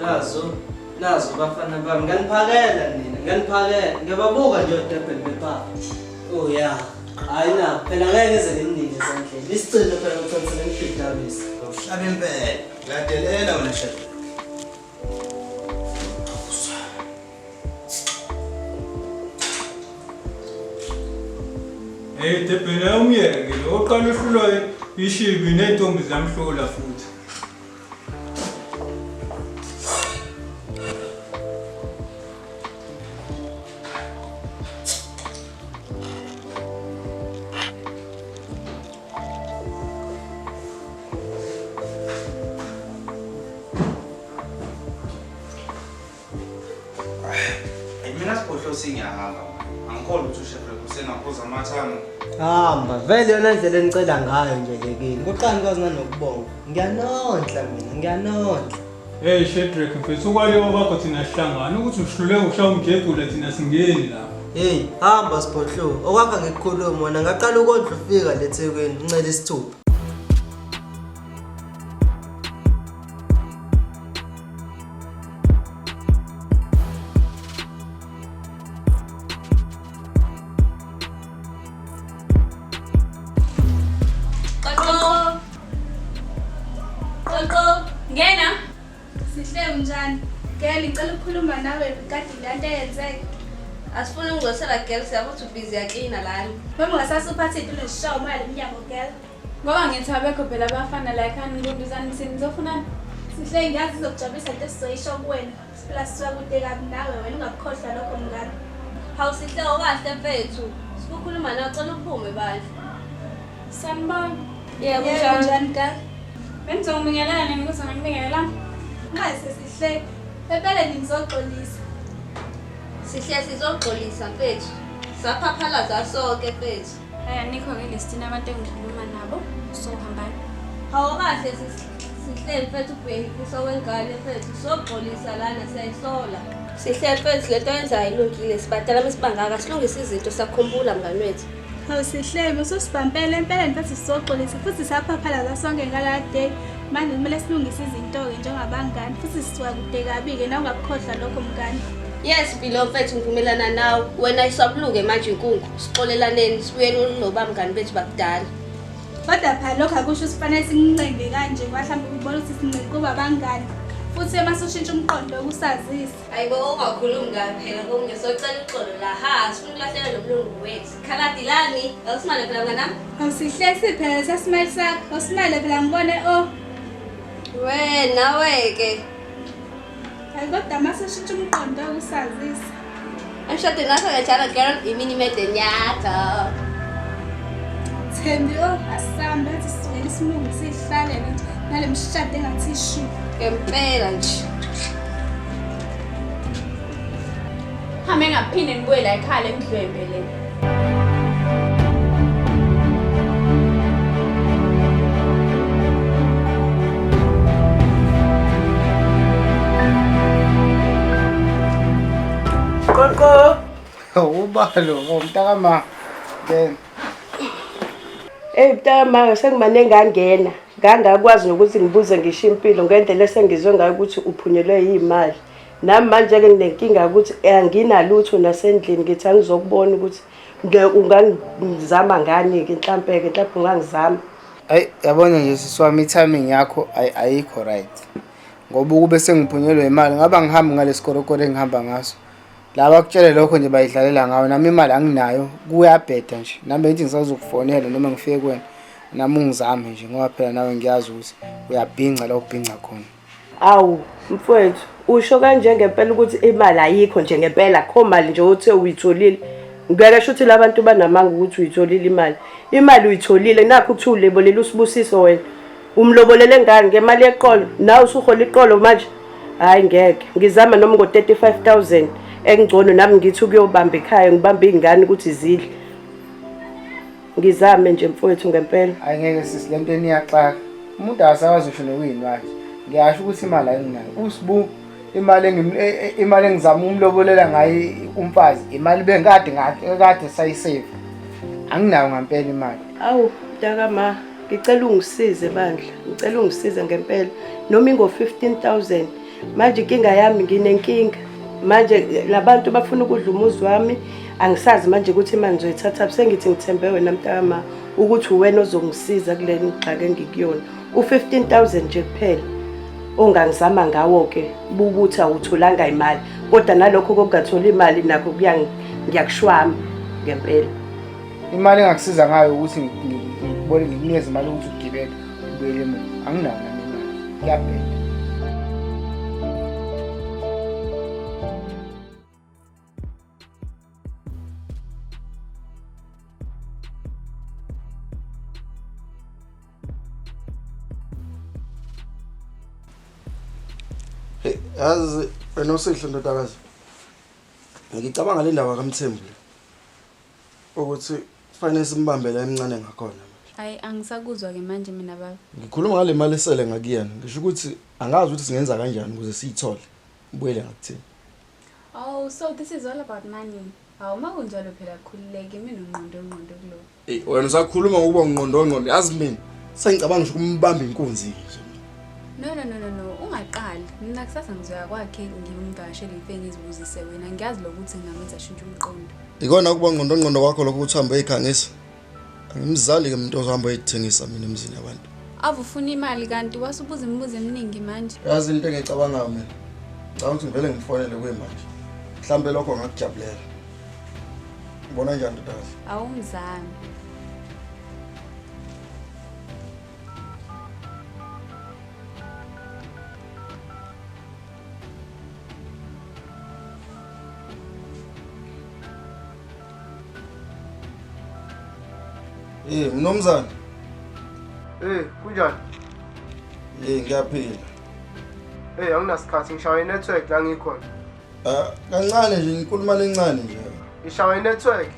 Nazo, nazo bafana bami nganiphakela nina, nganiphakela. Ngiyababuka nje oDurban bephaka. Oh ya. Hayi na, phela ngeke ngize ngininike ezandleni. Isicelo phela ukuthi ngimfidabise. Uhlaba impela. Uyadelela wena shebe. Hey Durban awumyeke lo oqala uhlulwa ishibi nentombi ziyamhlola futhi. Mina siphohlo singiyahamba manje. Angikholwa ukuthi ushefre usengaphuza amathanga. Hamba, vele yona ndlela enicela ngayo nje le kini. Kuqala ngikwazi nanokubonga. Ngiyanondla mina, ngiyanondla. Hey Shedrick mfethu ukwaliwa kwakho thina sihlangana ukuthi uhluleke ushaya umjebhula thina singeni lapho. Hey, hamba Siphohlo. Okwakho ngikukhuluma wena ngaqala ukondla ufika le Thekwini, uncela isithupha. Qoqo. Qoqo, ngena. Sihle unjani? Girl, ngicela ukukhuluma nawe kade le nto eyenzeka. Asifuni ukungcosela girl, siyabo ukuthi ubhizi yaklina lana. Noma ungasase uphathe into nezishawa umoya lemnyango girl. Ngoba ngithi abekho phela abafana la ekhaya nibunduzani thini nizofunani? Sihle ngiyazi izokujabulisa into esizoyisho kuwena. Phela sisuka kude kabi nawe wena ungakukhohlwa lokho mngani. Hawu Sihle okahle mfethu. Sikukhuluma nawe cela uphume bandla. Sanibona. Yebo Yebo, njani? njani girl? Benizongibingelela nini ukuthi ngibingelela? Nxese Sihle. Empeleni ngizoxolisa. Sihle sizoxolisa mfethu. Saphaphalaza sonke mfethu. Hayi anikho-ke listini abantu engikhuluma nabo so hambani. Hawu kahle Sihle mfethu ubhekisa wengane mfethu. Soxolisa lana siyayisola. Sihle mfethu lento oyenzayo ilungile sibadala mesibangaka silungise izinto sakhumbula mngani wethu. Hawu Sihle, ususibhampela empeleni mfethu sizoxolisa futhi saphaphalaza sonke ngala day. Manje kumele silungise izinto-ke njengabangani futhi sisuka kude kabi-ke nawe ungakukhohlwa lokho mngani. Yes Mpilo mfethu ngivumelana nawe. Wena iswabuluke manje inkungu. Sixolelaneni sibuyele kuloba mngani bethu bakudala. Kodwa phela lokho akusho ukuthi kufanele sincenge kanje ngoba mhlawumbe ubona ukuthi sincenge kuba abangani. Futhi uma ushintsha umqondo ukusazisa. Hayibo ungakhulumi kabi phela komunye socela uxolo la. Ha, sifuna ukulahlekelwa nomlungu wethu. Khaladi lani? Awusimale phela mnganami. Awusihle siphela sasimile sakho. Awusimale phela ngibone oh. Wena weke. Hayi kodwa uma ushintsha umqondo ukusazisa. Emshadweni wakho kanjalo girl imini imedeni yakho. Thembi oh asambe athi sivele isilungu sihlalele nje nale mshado engathi ishu. Ngempela nje. Hambe ngaphinde nibuye la ekhaya lemdlwembe le. Qoqo. Ubalo, mntakama. Ngena. Hey mntakama sengimane ngangena. Ngangakwazi nokuthi ngibuze ngisho impilo ngendlela esengizwe ngayo ukuthi uphunyelwe yimali. Nami manje ke nginenkinga ukuthi anginalutho nasendlini ngithi angizokubona ukuthi ungangizama ngani ke mhlambe ke mhlawumbe ungangizama. Ayi yabona nje sisi wami i-timing yakho ayikho right. Ngoba ukube sengiphunyelwe imali ngaba ngihambi ngalesikorokoro engihamba ngaso. Laba kutshele lokho nje bayidlalela ngawe nami imali anginayo kuyabheda nje. Nami bengithi ngisazokufonela noma ngifike kuwena nami ungizame nje ngoba phela nawe ngiyazi ukuthi uyabhinca la ubhinca khona. Awu mfowethu usho kanje ngempela ukuthi imali ayikho nje ngempela akho mali nje othe uyitholile. Ngeke sho ukuthi labantu banamanga ukuthi uyitholile imali. Imali uyitholile nakho ukuthi ulebolele uSibusiso wena. Umlobolele ngani ngemali yeqolo nawe usuhola iqolo manje. Hayi ngeke ngizama noma ngo 35000 engcono nami ngithi ukuyobamba ekhaya ngibambe izingane ukuthi zidle. Ngizame nje mfowethu ngempela. Hayi ngeke sisi, lento eniyaxaka. Umuntu akasakwazi ngisho nokuyinwathi. Ngiyasho ukuthi imali ayinginayo. Usibu imali imali engizama umlobolela ngayo umfazi, imali bengikade ngakade sayisave. Anginayo ngempela imali. Awu mntakama, ngicela ungisize bandla. Ngicela ungisize ngempela. Noma ingo 15,000. Manje inkinga yami, nginenkinga. Manje labantu bafuna ukudla umuzi wami, angisazi manje ukuthi imali ngizoyithatha. Sengithi ngithembe wena mntakama ukuthi uwena ozongisiza kule ngxaki engikuyona. U-15,000 nje kuphela ongangizama ngawo-ke bukuthi awutholanga imali, kodwa nalokho kokungatholi imali nakho ngiyakushwama ngempela. Imali engakusiza ngayo ukuthi ngikubone, ngikunikeze imali ukuthi ugibele ubuyele emuva. Anginayo nami imali, kuyabheda. Hey, yazi wena uSihle ndodakazi. Ngicabanga le ndaba kaMthembu le. Ukuthi kufanele simbambe la emncane ngakhona. Hayi, angisakuzwa ke manje mina baba. Ngikhuluma ngale mali esele ngakuyena. Ngisho ukuthi angazi ukuthi singenza kanjani ukuze siyithole. Ibuyele ngakuthini. Oh, so this is all about money. Hawu, uma kunjalo phela khululeke, mina ungqondo ngqondo kulo. Ey, wena usakhuluma ngokuba ungqondo ngqondo. Yazi mina sengicabanga nje ukumbamba inkunzi nje. No no no no no, ungaqali. Mina kusasa ngizoya kwakhe ngimvakashele ngifike ngizibuzise wena. Ngiyazi lokuthi ngingamenza ashintshe umqondo. Ikona ukuba ngqondo ngqondo kwakho lokho ukuthi uhambe uyikhangisa. Angimzali ke umuntu ozohamba uyithengisa mina emzini yabantu. Ave ufuna imali kanti wasubuza imibuzo eminingi manje. Yazi into engicabangayo mina. Ngicabanga ukuthi ngivele ngifonele kuye manje. Mhlambe lokho ngakujabulela. Ubona njani ndodakazi? Awumzami. Eh, mnumzane. Eh, kunjani? Eh, ngiyaphila. Eh, anginasikhathi, ngishawa i-network la ngikhona. Ah, kancane nje, ngikhuluma lencane nje. Ngishawa i-network.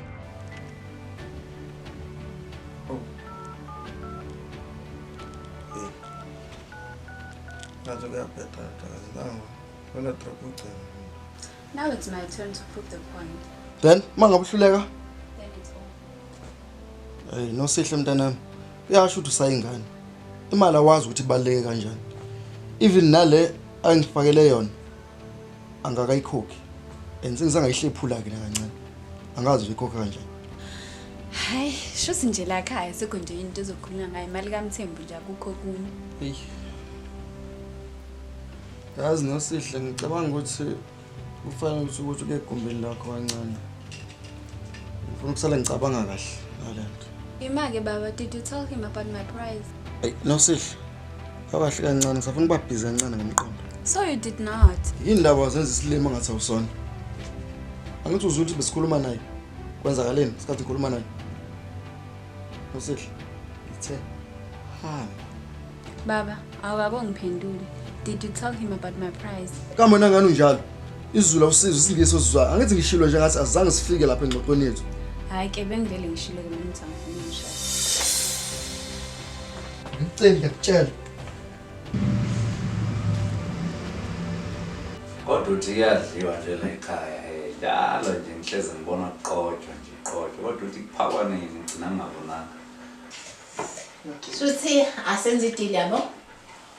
Ngathi kuyabheda ndodakazi. Nangu. Wena drop ugcina. Now it's my turn to prove the point. Then mangabe uhluleka? Then it's over. Hey, noSihle mntanami. Uyasho ukuthi usayingane. Imali awazi ukuthi ibaluleke kanjani. Even nale angifakele yona angakayikhokhi. And sengizangayihlephula ke kancane. Angazi uyikhokha kanjani. Hayi, shuthi nje la ekhaya sekho nje into ezokhulunywa ngayo, imali kaMthembu nje akukho okunye. Hey. Yazi noSihle, ngicabanga ukuthi kufanele ukuthi uke egumbini lakho kancane. Ngifuna ukusala ngicabanga kahle ngale nto. Ima-ke baba, did you tell him about my price? Hey, noSihle. Kabahle kancane, ngisafuna ukuba busy kancane ngomqondo. So you did not. Yini ndaba zenza isilima ngathi awusona? Angithi uzwe ukuthi besikhuluma naye. Kwenzakaleni isikhathi ngikhuluma naye? Nosihle, ngithe hamba. Baba, awukakongiphenduli. Did you tell him about my price? Kambe wena ngani unjalo? Izulu awusizwe, isingisi osizwayo. Angithi ngishilo nje ngathi azange sifike lapha engxoxweni yethu. Hayi ke, bengivele ngishilo ke mina ukuthi angifuni umshado. Ngicela ngiyakutshela. Kodwa uthi kuyadliwa nje la ekhaya, njalo nje ngihlezi ngibona kuqotshwa nje, kuqotshwa. Kodwa uthi kuphakwa nini, ngigcina ngingabonanga. Suthi asenze idili yabo.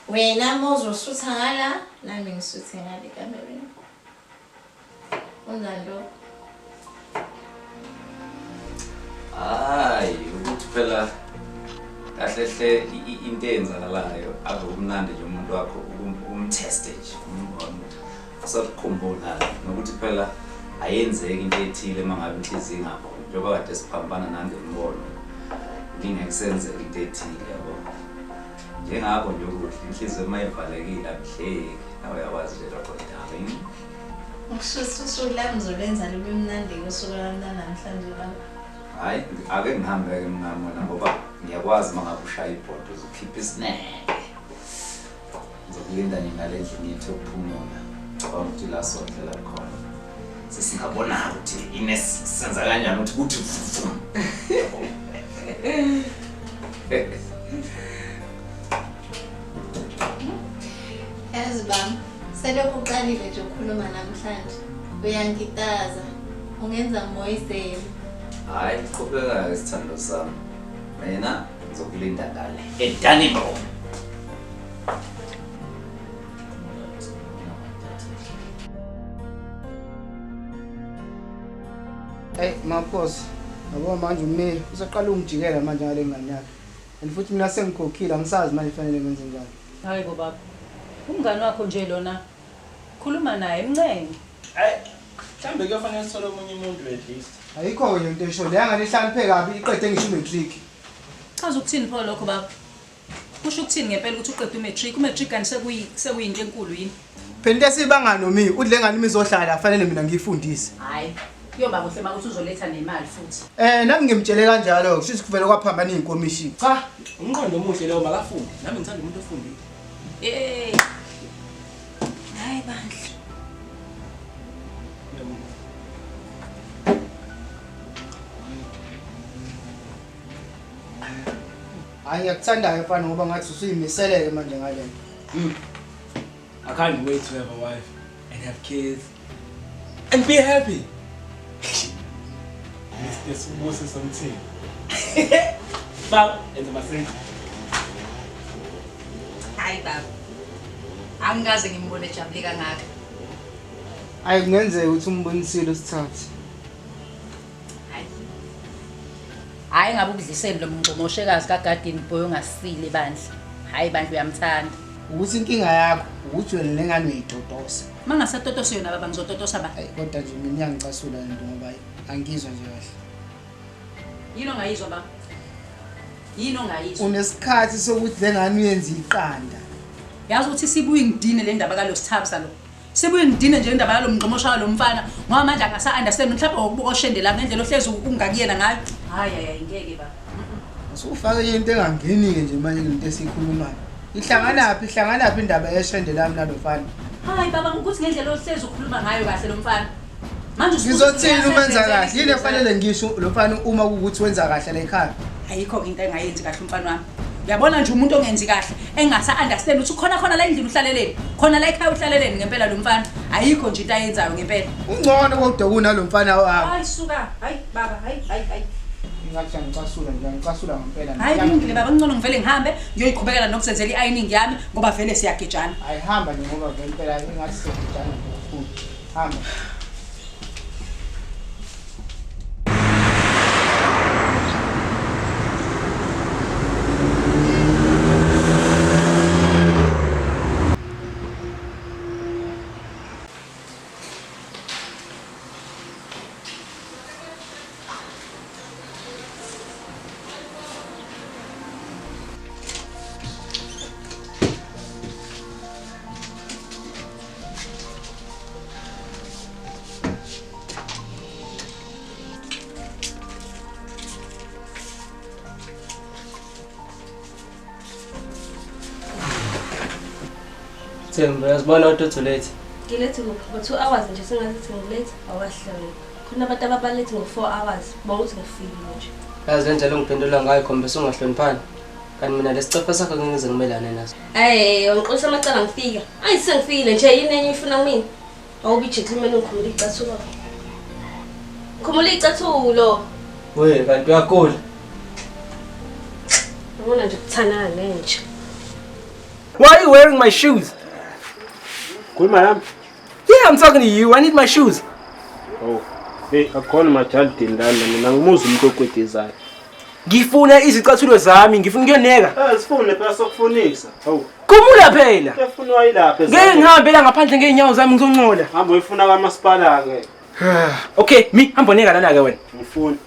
Wena uma uzosutha ngala, nami ngisuthe ngale ekamereni. Unjani lo? Hayi, ukuthi phela kahle hle into eyenzakalayo ave kumnandi nje umuntu wakho ukumteste nje, umbone ukuthi usakukhumbula nokuthi phela ayenzeki into ethile uma ngabe inhliziyo ingavumi, njengoba kade siphambana nangemibono ngingeke kusenzeke into ethile yabo. Njengakho nje ukudla, inhliziyo uma ivalekile akudleki, nawe uyakwazi nje lokho darling. Ukushuthi usuku lami ngizolenza libe mnandi usuku lami lanamhlanje baba. Hhayi, ake ngihambe-ke mngami wena ngoba ngiyakwazi uma ngabe ushaya ibhodo uzokhipha isineke. Ngizokulinda nje ngale ndlini yethu yokuphumula. Ngicabanga ukuthi la sodlela khona. Sesingabona ukuthi ines senza kanjani ukuthi kuthi vum. Uyangitaza. Ungenza ngimoyizele. Hayi, qhubeka-ke sithando sami. Mina ngizokulinda ngale e-dining room. Hey Makhosi, yabo manje umile usaqala ungijikela manje ngale ngane yakhe. And futhi mina sengikhokhile angisazi manje fanele ngenze njani. Hayi bo baba. Umngani wakho nje lona. Khuluma naye mncenge. Hayi, mhlambe kuyofanele sithole omunye umuntu at least. Ayikho nje into esho le ngane ihlale kabi iqede ngisho imatric. Chaza ukuthini pho lokho baba? Kusho ukuthini ngempela ukuthi uqede imatric? Imatric kanti sekuyinto enkulu yini? Phela into esibanga nomi uthi le ngane imizohlala fanele mina ngiyifundise. Hayi. Kuyoba kuhle makuthi uzoletha nemali futhi. Nami ngimtshele kanjalo, kusho ukuthi kuvele kwaphambana izinkomishi. Cha, umqondo omuhle lowo makafunde. Nami ngithanda umuntu ofundile. Eh. Hayi bandla. Hayi ngiyakuthandayo mfana ngoba ngathi usuyimiseleke manje ngale nto. I can't wait to have a wife and have kids and be happy. Mr. Sibusi something. Baba, enza masini. Hayi baba. Angikaze ngimbone ejabule kangaka. Hayi kungenzeka ukuthi umbonisile usithathe. Hayi. Hayi ngabe ukudliseni lo mngcomoshekazi kaGarden Boy ongasile bandla. Hayi bandla uyamthanda. Ukuthi inkinga yakho ukuthi wena lengane uyitotosa. Mangasatotosa yona baba ngizototosa ba. Hayi kodwa nje mina iyangicasula lento ngoba angizwa nje kahle. Yini ongayizwa baba? Yini ongayizwa? Unesikhathi sokuthi lengane uyenze iqanda. Yazi ukuthi sibuye ngidine le ndaba kaLosithabisa lo. Sibuye ngidine nje indaba yalo mngqomosha lo mfana ngoba manje angasa understand mhlawumbe ngokubuka oshende la ngendlela ohlezi ungakuyena ngayo. Hayi hayi ngeke baba. Usufake into engangeni ke nje manje lento esikhulumayo. Ihlanganaphi indaba yeshende lami nalofana? Hayi baba ukuthi ngendlela ohlezi ukhuluma ngayo kahle lo mfana. Manje ngizothini umenza kahle? Yini efanele ngisho lo mfana uma kuwukuthi wenza kahle la ekhaya? Ayikho into engayenzi kahle umfana wami. Uyabona nje umuntu ongenzi kahle engasa understand ukuthi khona khona la endlini uhlaleleni, khona la ekhaya uhlaleleni ngempela lo mfana. Ayikho nje into ayenzayo ngempela. Ungcono kodwa kunalo mfana wakho. Hayi suka, hayi baba, hayi hayi hayi. Ngathi ngicasula nje, ngicasula ngempela. Hayi kulungile baba, ngcono ngivele ngihambe ngiyoyiqhubekela nokuzenzela i-ironing yami ngoba vele siyagejana. Hayi hamba nje ngoba vele impela engathi siyagejana nje kakhulu. Hamba. Themba, uyazibona ukuthi ulate. Ngilate kuphi? Ngo 2 hours nje sengathi ngilate awahlali. Khona abantu ababalate ngo 4 hours, bonke ukuthi ngifikile nje. Yazi le ndlela ongiphendula ngayo khombisa ungahloniphani. Kanti mina lesicefe sakho ngeke ngize ngimelane naso. Hey, ungiqolisa amacala ngifika. Ayi sengifikile nje yini enye ifuna kumina? Awubi gentleman ngikhumula icathulo. Khumula icathulo. We, kanti uyagula. Ngibona nje ukuthandana nenja. Why are you wearing my shoes? Good, madam. Yeah, I'm talking to you. I need my shoes. Oh, hey, akukhona majaldini lana mina ngimuza umuntu okwedizayo. Ngifuna izicathulo zami, ngifuna ukuyoneka. Eh, sifune phela sokufunisa. Hawu. Khumula phela. Efunwa yilapha. Ngeke ngihambe la ngaphandle ngeenyawo zami ngizoncola. Hamba uyifuna kamasipala ke. Okay, mi hamba oneka lana ke wena. Ngifuna.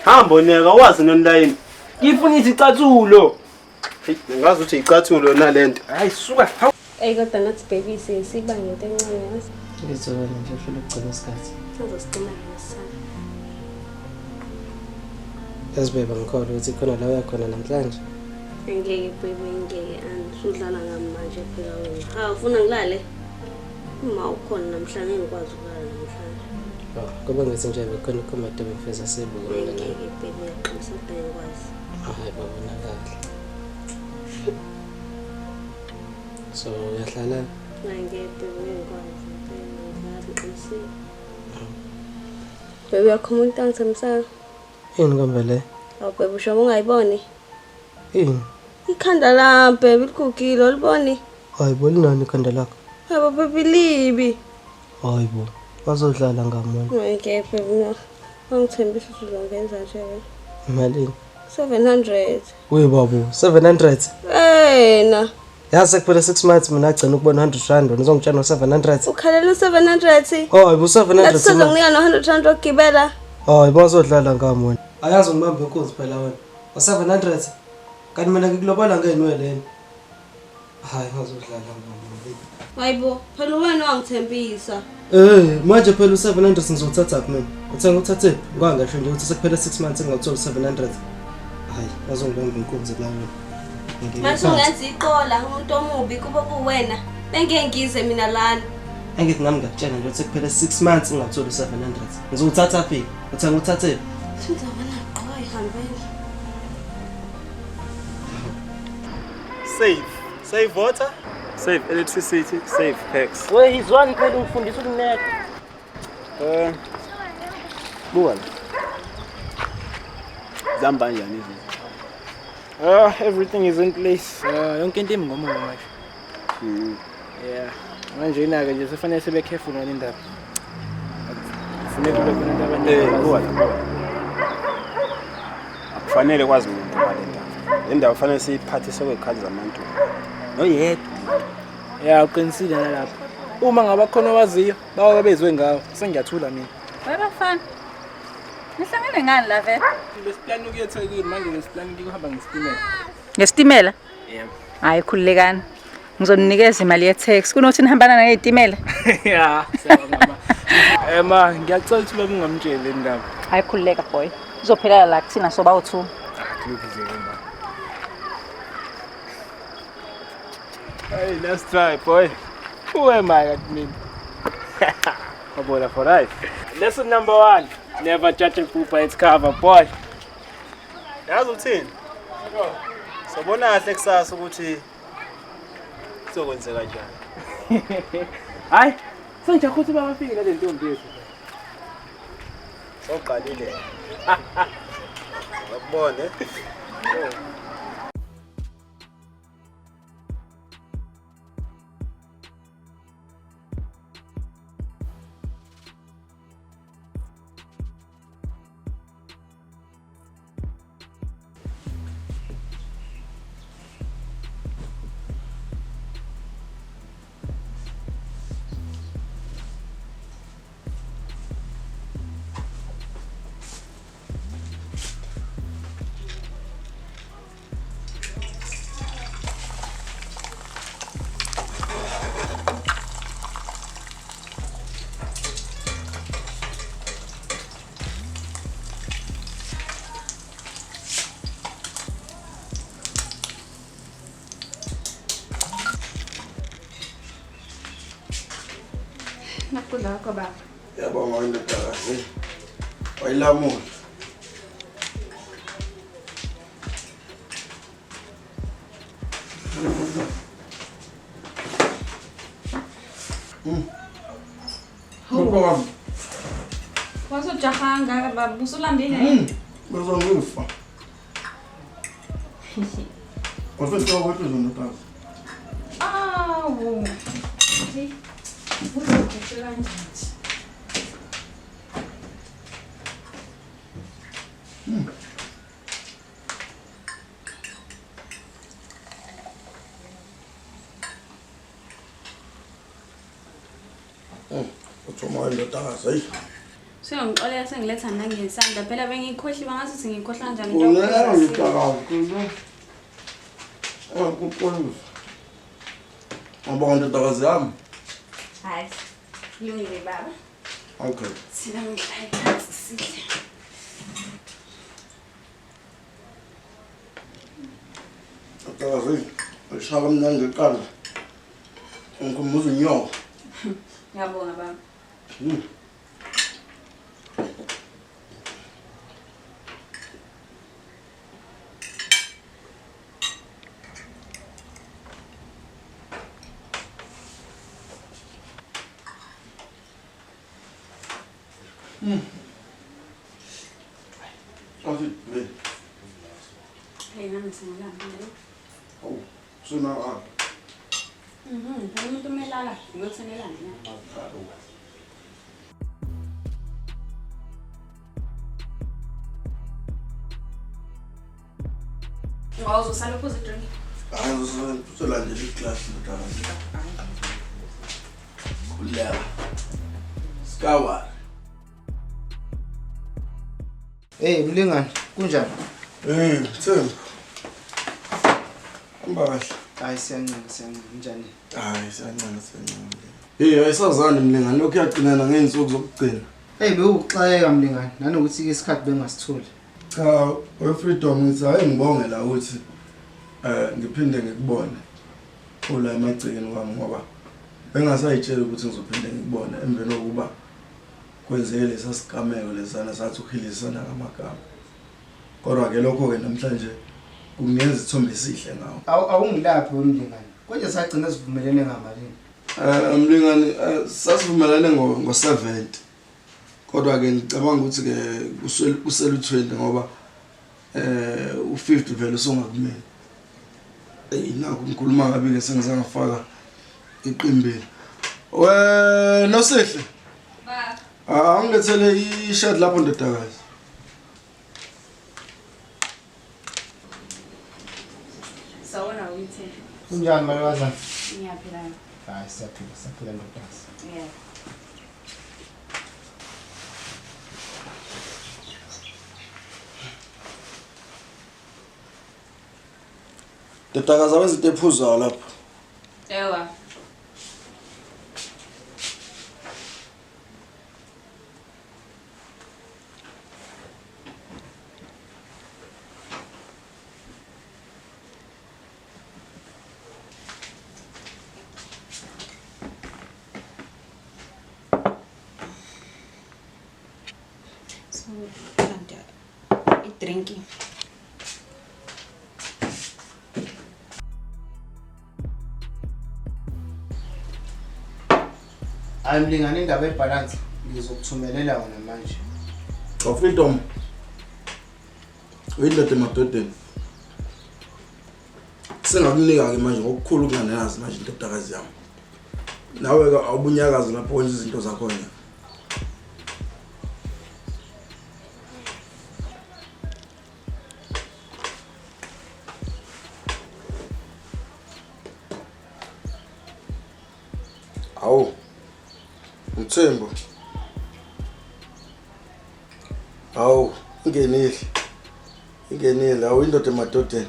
Hamba oneka wazi nonlayini. Ngifuna izicathulo. Hey, ngazi ukuthi icathulo nalento. Hayi suka. Ey kodwa nathi baby siba ngento encane yazi. Ngizobona nje ufuna ukugcina isikhathi. Sizosigcina ngesana. Yazi baby ngikholwa ukuthi khona la uyakhona namhlanje. Ngeke baby ngeke andisudlala ngami manje phela wena. Ha ufuna ngilale? Uma ukhona namhlanje ngikwazi ukulala namhlanje. Oh, ngoba ngithi nje bekhona ikhomade bengifeza sibuke mina. Ngeke baby ngiyaqinisa kodwa ngikwazi. Hayi babonakala. So uyahlala? Ngeke ngikwazi impela ngiqinisile. Baby yakho umuntu angithembisayo. Yini kambe le? Awu baby usho ungayiboni? Yini? Ikhanda lami baby ligugile oliboni? Hayibo linani ikhanda lakho? Hayibo baby libi. Hayibo bazodlala ngamona. Ngeke baby no. Angithembisa ukuthi uzongenza nje wena. Malini? 700. Uye babu 700. Wena. Yazi sekuphele 6 months mina agcina ukubona 100 rand wena uzongitshela ngo 700. Ukhalela u700. Hayibo 700. Ngathi no 100 rand okugibela. Hayi bazodlala ngamona. Ayazi ngibambe inkunzi phela wena. U700. Kanti mina ngikulobola ngenwele yini? Hayi ngazodlala ngamona. Hayibo, phela wena wangithembisa. Manje phela u700 ngizothatha phi mina? Uthenga uthathe ngangasho nje ukuthi sekuphele 6 months ngingawuthola 700. Hayi, bazongibamba inkunzi la wena. Manje ungenza iqola umuntu omubi kuba kuwena. Bengeke ngize mina lana. Angithi nami ngiyakutshela nje ukuthi sekuphele 6 months ngingawuthola u700. Ngizowuthatha phi? Uthenga uthathe? Ngizobona qho ihambeni. Save. Save water. Save electricity, save tax. We hizwani phela ungifundisa ukuneka. Buka la. Zihamba kanjani izinto? Everything is in place. Yonke into imi ngomumo manje. Yeah. Manje inake nje sefanele sibe careful ngale ndaba. Kufuneka kube khona into abaningi. Buka la. Akufanele kwazi umuntu ngale ndaba. Le ndaba kufanele siyiphathise kwezikhathi zamantu. Noyedwa. Ya uqinisile nalapho. Uma ngaba khona owaziyo, bawe bezwe ngawo. Sengiyathula mina. Webafana. Nihlangene ngani la vele? Besiplani ukuya eThekwini manje besiplani ukuhamba ngesitimela. Ngesitimela? Yebo. Hayi khululekani. Ngizoninikeza imali ye-tax kunokuthi nihambana nangezitimela. Ya, siyabonga ma. Ma, ngiyacela ukuthi baba ungamtsheli le ndaba. Hayi khululeka boy. Izophelela la kuthina soba u2. Kulungile ma. Hey, let's try, boy. Who am I at me? Kabola for life. Lesson number 1. Never judge a book by its cover, boy. Yazi uthini? Sobona kahle kusasa ukuthi kuzokwenzeka kanjani. Hayi, sengijaha ukuthi bafike nale ntombi yethu. Soqalile. Ngakubona. Nakudla kwakho baba. Yabonga indodakazi. Wayilamula. Hawu. Wazojaha kangaka baba, usulambile? Bazongifa. Wafika kwethu ndodakazi. Awu. Uzophethe kanjani? Uthoma indodakazi ayi. Sengixolela sengiletha nangesandla phela bengikhohliwe ngathi ngikhohlwa kanjani into. Uyena ngikuxolisa. Ngibonga indodakazi yami. Hayi. Kulungile baba. Okay. Sina ngihlale phansi sidle. Indodakazi, ushaka kamnandi iqanda. Ngikhumbuza inyoka. Ngiyabonga baba. Athi be. Hey, nami sengilambile. Awu, sona ah. Phela umuntu umelala, ngiyothenelana na. Awuzosala uphuze drink. Hayi uzolandela iclass ndodana. Khuleka. Skawa. Hey mlingani, kunjani? Hey, Themba. Hamba kahle. Hayi siyancela, siyancela. Kunjani? Hayi siyancela, siyancela. Hey, ayisazani mlingani, lokhu yagcinana ngeyinsuku zokugcina. Hey, bewukuxakeka mlingani, nanokuthi isikhathi bengasitholi. Cha, we Freedom ngithi hayi ngibonge la ukuthi ngiphinde ngikubone ula emagcekeni kwami ngoba bengasayitshela ukuthi ngizophinde ngikubone emveni kokuba kwenzeke lesa sigameko lesana sathi ukhilisana ngamagama. Kodwa ke lokho ke namhlanje kungenza isithombe esihle ngawo. Awungilaphi wemlingani. Konje sagcina sivumelene ngamalini? Mlingani sasivumelane ngo 70. Kodwa ke ngicabanga ukuthi ke kuselu 20 ngoba u50 vele usongakumele. Nakho ngikhuluma kabi ke sengizangafaka iqimbile. We Nosihle. Ba. Angilethele ishirt lapho ndodakazi. Sawona uyithe. Kunjani malokazana? Ngiyaphila. Hayi siyaphila, siyaphila ndodakazi. Yeah. Ndodakazi awenza into ephuzayo lapho. Ewa. So, drinking. Hayi mlingani, indaba yebalance ngizokuthumelela wona manje. Cha Freedom. Uyindoda emadodeni. Sengakunika ke manje ngokukhulu ukunganenazi manje indodakazi yami. Nawe ke awubunyakazi lapho wenza izinto zakho nje. Awu. Mthembu. Awu, ingenile. Ingenile, awu indoda emadodeni.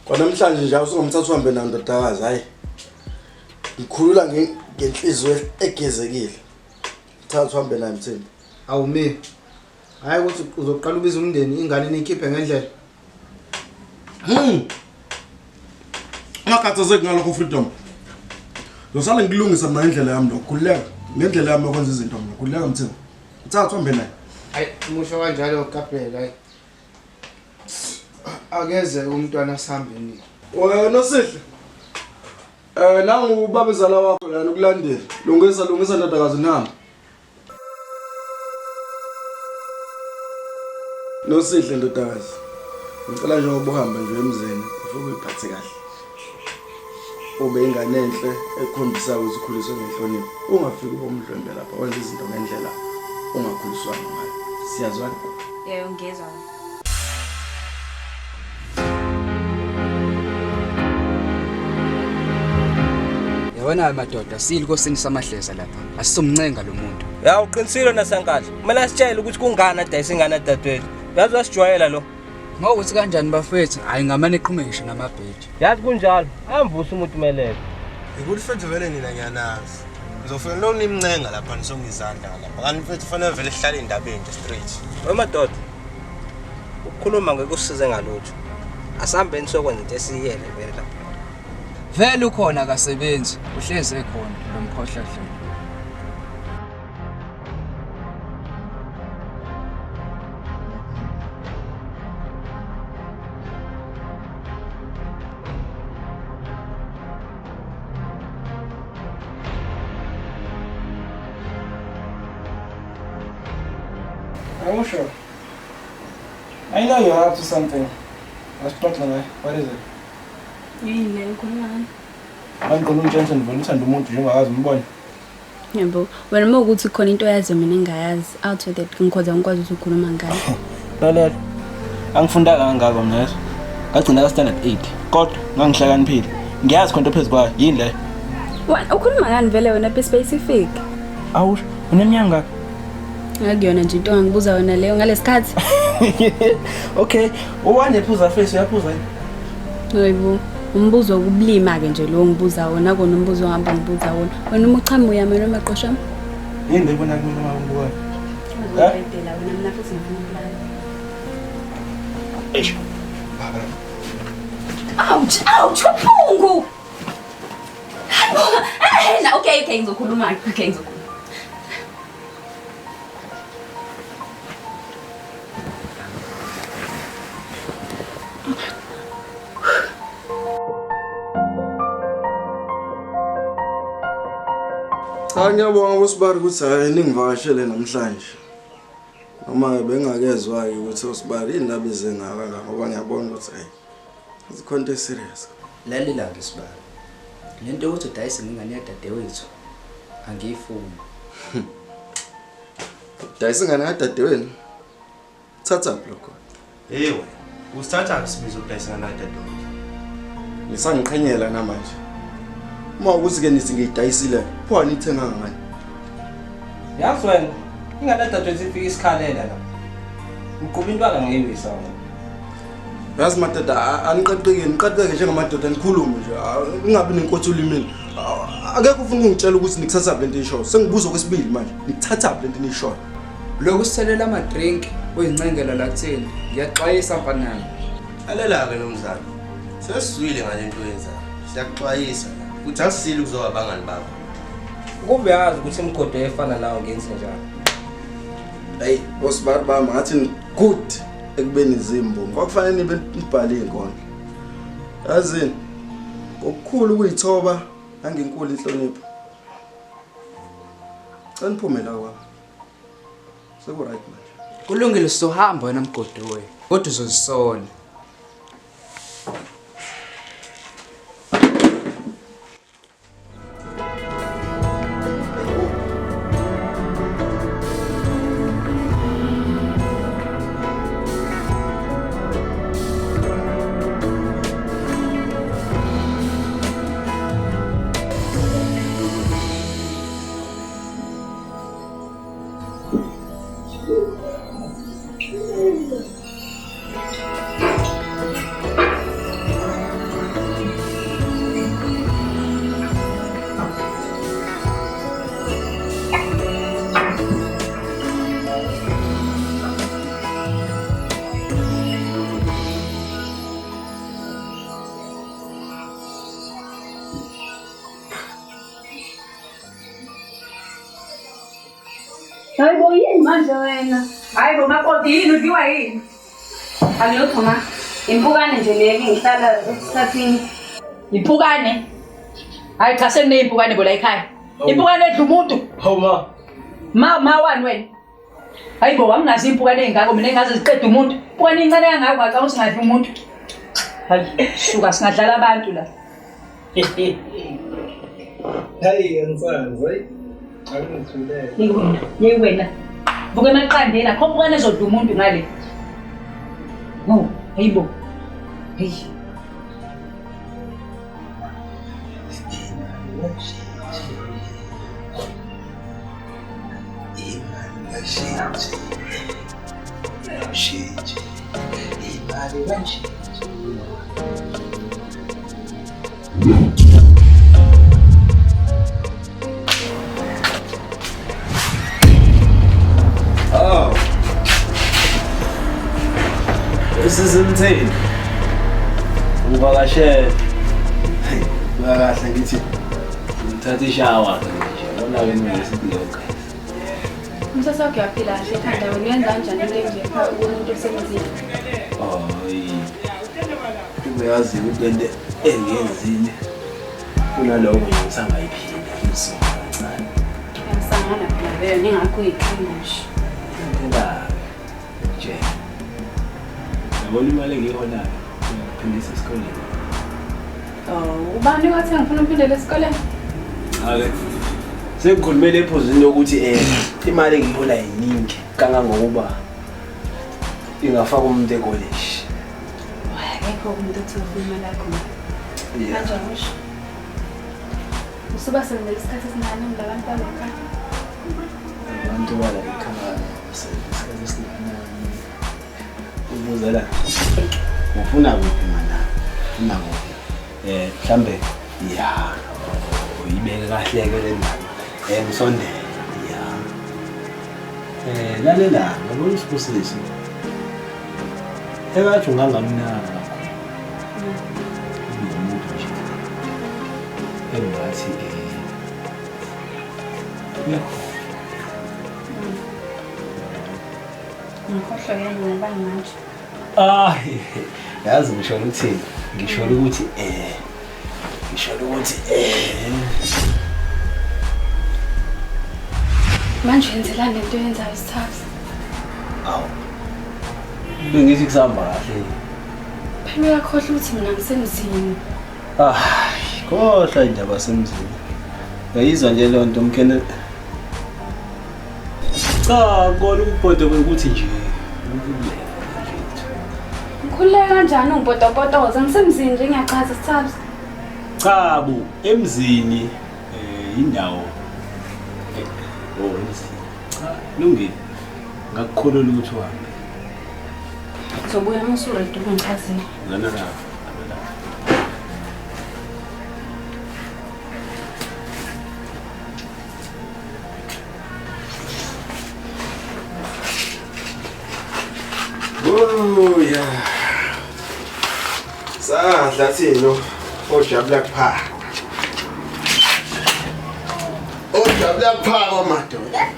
Kwanamhlanje nje awusungomthatha uhambe nayo ndodakazi, hayi. Ngikhulula ngenhliziyo egezekile. Thatha uhambe nayo Mthembu. Awu me. Hayi ukuthi uzoqala ubiza umndeni ingane nikhiphe ngendlela. Ungakhathazeki ngalokho Freedom. Ngizosala ngilungisa mina indlela yami lokho, khululeka. Ngendlela yami yokwenza izinto mina, khululeka Mthembu. Thatha uhambe naye. Hayi, umusho kanjalo Gabriel, hayi. Akeze umntwana sihambeni. Wena Nosihle. Nangu ubabezala wakho lana ukulandela. Lungisa lungisa ndodakazi nami. Nosihle ndodakazi. Ngicela njengoba uhamba nje emzini, ufike uyiphathe kahle. Ube ingane enhle ekhombisa ukuthi ukhuliswe ngenhlonipho. Ungafiki ube umdlwembe lapha wenza izinto ngendlela ongakhuliswanga ngayo. Siyazwana? Yebo, ngiyezwa. Yabona madoda, sili kosini samahleza lapha. Asizomncenga lo muntu. Ya uqinisile nasankadla. Kumele asitshele ukuthi kungani adayisa ingane dadewethu. Yazi wasijwayela lo. Ngokuthi kanjani bafethu? Hayi ngamane eqhume ngisho namabheji. Yazi kunjalo. Amvusa umuntu melele. Ukuthi mfethu vele nina ngiyanazi. Ngizofika lo nimncenga lapha nisongizandla lapha. Kanti mfethu fanele vele sihlale indabeni nje straight. We madoda. Ukukhuluma ngeke usize ngalutho. Asihambeni sokwenza into esiyele vele lapha. Vele ukhona akasebenzi, uhleze ekhona lo mkhohlahlo. Awusho. I know you're up to something. Asixoxe ngayo. What is it? Yini leyo ukhuluma ngani? Angiqola umtshela ngivela uthanda umuntu njengakazi umbone. Yebo, wena uma ukuthi khona into oyaziyo mina engingayazi, out with it, ngikhoza ngikwazi ukuthi ukhuluma ngayo. Lalela. Angifundanga kangako mina yeso. Ngagcina ka standard 8. Kodwa ngangihlakaniphile. Ngiyazi khona into phezu kwayo. Yini leyo? Wena ukhuluma ngani vele wena be specific? Awusho, uneminyaka ngaka? Akuyona nje into ongangibuza yona leyo ngalesikhathi. Okay, uwande phuza face uyaphuza yini? Hayibo, umbuzo wokubulima ke nje lo ngibuza wona kona umbuzo ohamba ngibuza wona. Wena uma uchama uyama noma qoshama? Yini le bona kumina uma ngibukayo? Uzobhedela wena mina futhi ngifuna ukulala. Eish. Baba. Ouch, ouch, uphungu. Hayibo, eh na okay okay ngizokhuluma okay ngizokhuluma. Cha ngiyabonga kusibari ukuthi hayi ningivakashele namhlanje. Noma bengakezwa-ke ukuthi usibari indaba izengaka la ngoba ngiyabona ukuthi hayi zikhona into eserious. Lalela-ke sibari. Le nto yokuthi udayise ngengane yadadewethu angiyifuni. Dayisa ingane kadadewenu. Thatha lokho. Hey wena, usithatha sibizo ukudayisa ngane kadadewethu. Nisangiqhenyela namanje. Uma ukuthi ke nithi ngiyidayisile, pho anithenga ngani? Yazi wena, ingane yadadewethu ifike isikhalela la. Uqhuba intwala ngeyimisa wena. Yazi madoda aniqeqeke niqeqeke njengamadoda nikhulume nje ningabi nenkothi olimini. Akekho ufuna ukungitshela ukuthi nikuthatha lento eniyishoyo. Sengibuza okwesibili manje, nikuthatha lento eniyishoyo. Lokhu sithelela ama-drink uyincengela la kutheni. Ngiyaxwayisa mfanami. Lalela-ke nomzana. Sesizwile ngale nto oyenzayo. Siyakuxwayisa la. Futhi asisile ukuzoba abangani bakho. Ukube uyazi ukuthi imigodi efana nawe ngenze njani. Hayi, osibari bami ngathi good ekubeni izimbongi. Kwakufanele nibe nibhale iy'nkondlo. Yazini, ngokukhulu ukuyithoba nangenkulu inhlonipho. Cela niphume la kwami. Seku-right manje. Kulungile sizohamba wena mgodi wena. Kodwa uzozisola. Hayibo yini manje wena? Hayibo makoti yini udliwa yini? Alutho ma. Impukane nje le ngihlala esikhathini. Impukane. Hayi cha sekuneyimpukane bo la ekhaya. Impukane edla umuntu. Hawu ma. Ma ma wani wena? Hayibo wangingazi impukane ey'ngako mina engaze ziqede umuntu. Impukane incane kangako ngacabanga ukuthi ngadla umuntu. Hayi suka singadlala abantu la. Hayi angisazi, hayi. Angithulele. Yeyi wena, yeyi wena. Vuka emaqandeni akho mpukane ezodla umuntu ngale. No, hayibo. Hey. Oh. This is insane. Uvakashele. Buka kahle ngithi ngithatha ishawa ke nje. Yabona ke mina sithi okay. Umsasa wakhe uyaphila kahle ekhanda wena uyenza kanjani into enje pha kumuntu osemzini? Hayi. Uyazi ukuthi lento engiyenzile kunaloko nje ngisangayiphinda ngisuka kancane. Uyasangana phela vele ningakho uyixhinga nje. Phela Ngikutshele. Yabona imali engiyiholayo ngiyakuphindisa esikoleni. Oh, ubani wathi ngifuna uphindele esikoleni? Ake. Sengikhulumele ephuzini lokuthi eh imali engiyihola yiningi kangangokuba ingafaka umuntu ekolishi. Akekho umuntu othi ufuna imali yakho. Yeah. Manje awusho. Usubasebenzela isikhathi esingakanani labantu balakhaya? Abantu bala ekhaya isikhathi esingakanani? Ubuzela ufuna kuphi mana? Ufuna kuphi? Eh mhlambe ya uyibeke kahle ke le ndaba. Eh ngisondele. Ya. Eh lalela ngabona isibusiso. Engathi ungangamnaka kakhulu. Unomuntu nje. Engathi eh uyakho. Ngikhohlwa yini ngoba manje. Ah, yazi ngisho ukuthini? Ngisho ukuthi eh ngisho ukuthi eh Manje yenzelani lento oyenzayo Sithabs? Awu. Bengithi kusahamba kahle. Phela uyakhohlwa ukuthi mina ngisemzini. Ah, khohlwa indaba semzini. Uyayizwa nje leyo nto mkhene. Cha, kona ukubhoda ukuthi nje ukululeka mfethu. Ngikhululeke kanjani ungipotopotoza? Ngisemzini nje ngiyachaza Sithabs. Cha bu, emzini eh indawo. Eh, oh emzini. Cha, lungile. Ngakukhulula ukuthi uhambe. Uzobuya uma usuready ungichazele. Lana la. La. Oh yeah. Sadla thina ojabula kupha. Ojabula kupha kwamadoda.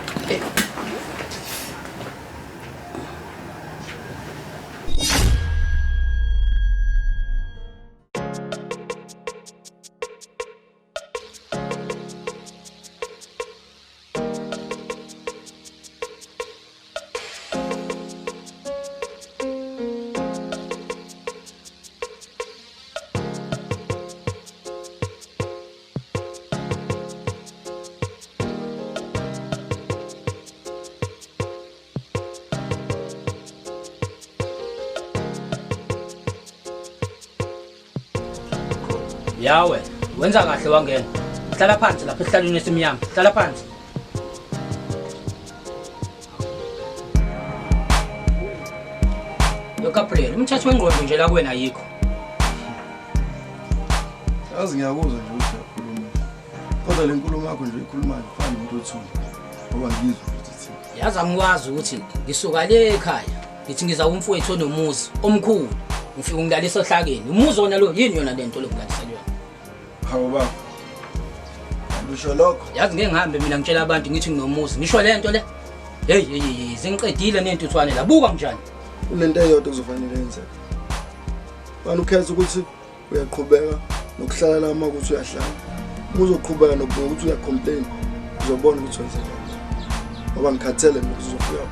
Yawe, wenza kahle wangena. Hlala phansi lapha esihlalweni esimnyama. Hlala phansi. Yo Gabriel, umthetho wengqondo nje la kuwena ayikho. Yazi ngiyakuzwa nje ukuthi uyakhuluma. Kodwa le nkulumo yakho nje ikhulumayo ifana nomuntu othule. Ngoba ngizwa ukuthi uthini. Yazi angikwazi ukuthi ngisuka le ekhaya ngithi ngiza kumfowethu onomuzi omkhulu. Ngifika ngilalisa ohlakeni. Umuzi wona lo yini yona lento lokulalisa kuyona? Hawu baba. Usho lokho? Yazi ngeke ngihambe mina ngitshela abantu ngithi nginomuzi. Ngisho lento le. Hey hey hey, sengiqedile nentuthwane la. Buka njani? Kunento eyodwa okuzofanele yenzeke. Fana ukhethe ukuthi uyaqhubeka nokuhlala la uma ukuthi uyahlala. Uma uzoqhubeka nokubuka ukuthi uyacomplain, uzobona ukuthi wenze njani. Ngoba ngikhathele mina ukuthi uzofika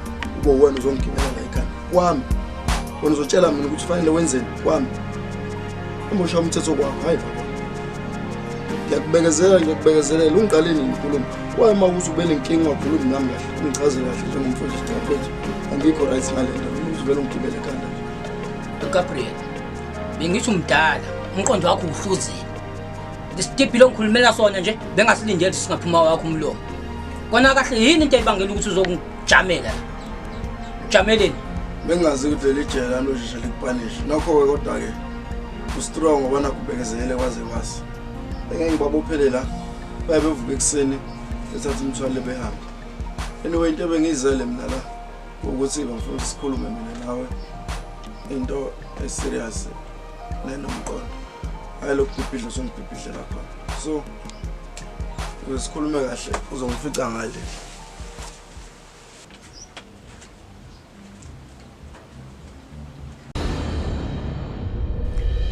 ube uwena uzongigibela la ekhanda. Kwami. Wena uzotshela mina ukuthi fanele wenzeni kwami. Uma ushaya umthetho kwakho, hayi la. Ngiyakubekezela, ngiyakubekezelela ungiqale nini inkulumo. Waye uma ukuthi ube nenkinga ungakhulumi nami kahle, ungichazele kahle njengomfowethu cha mfowethu. Angikho right ngale nto. Uzovele ungigibele ekhanda nje. Gabriel, bengithi umdala, umqondo wakho uhluzile. Lesitibhi longikhulumela sona nje bengasilindele ukuthi singaphuma wakho umlomo. Kona kahle yini into ebangela ukuthi uzokujamela la? Ujameleni? Bengingazi ukuthi leli jele lami losheshe likupanishe. Nokho-ke kodwa-ke ustrong ngoba nakubekezelele kwaze kwase. Bengeke ngibabophele la. Baye bevuka ekuseni bethatha imithwalo behambe. Anyway into ebengiyizele mina la ukuthi bengifuna ukuthi sikhulume mina nawe into eserious nenomqondo. Hayi lokhu bhibhidla usungibhibhidlela khona. So ukuze sikhulume kahle uzongifica ngale.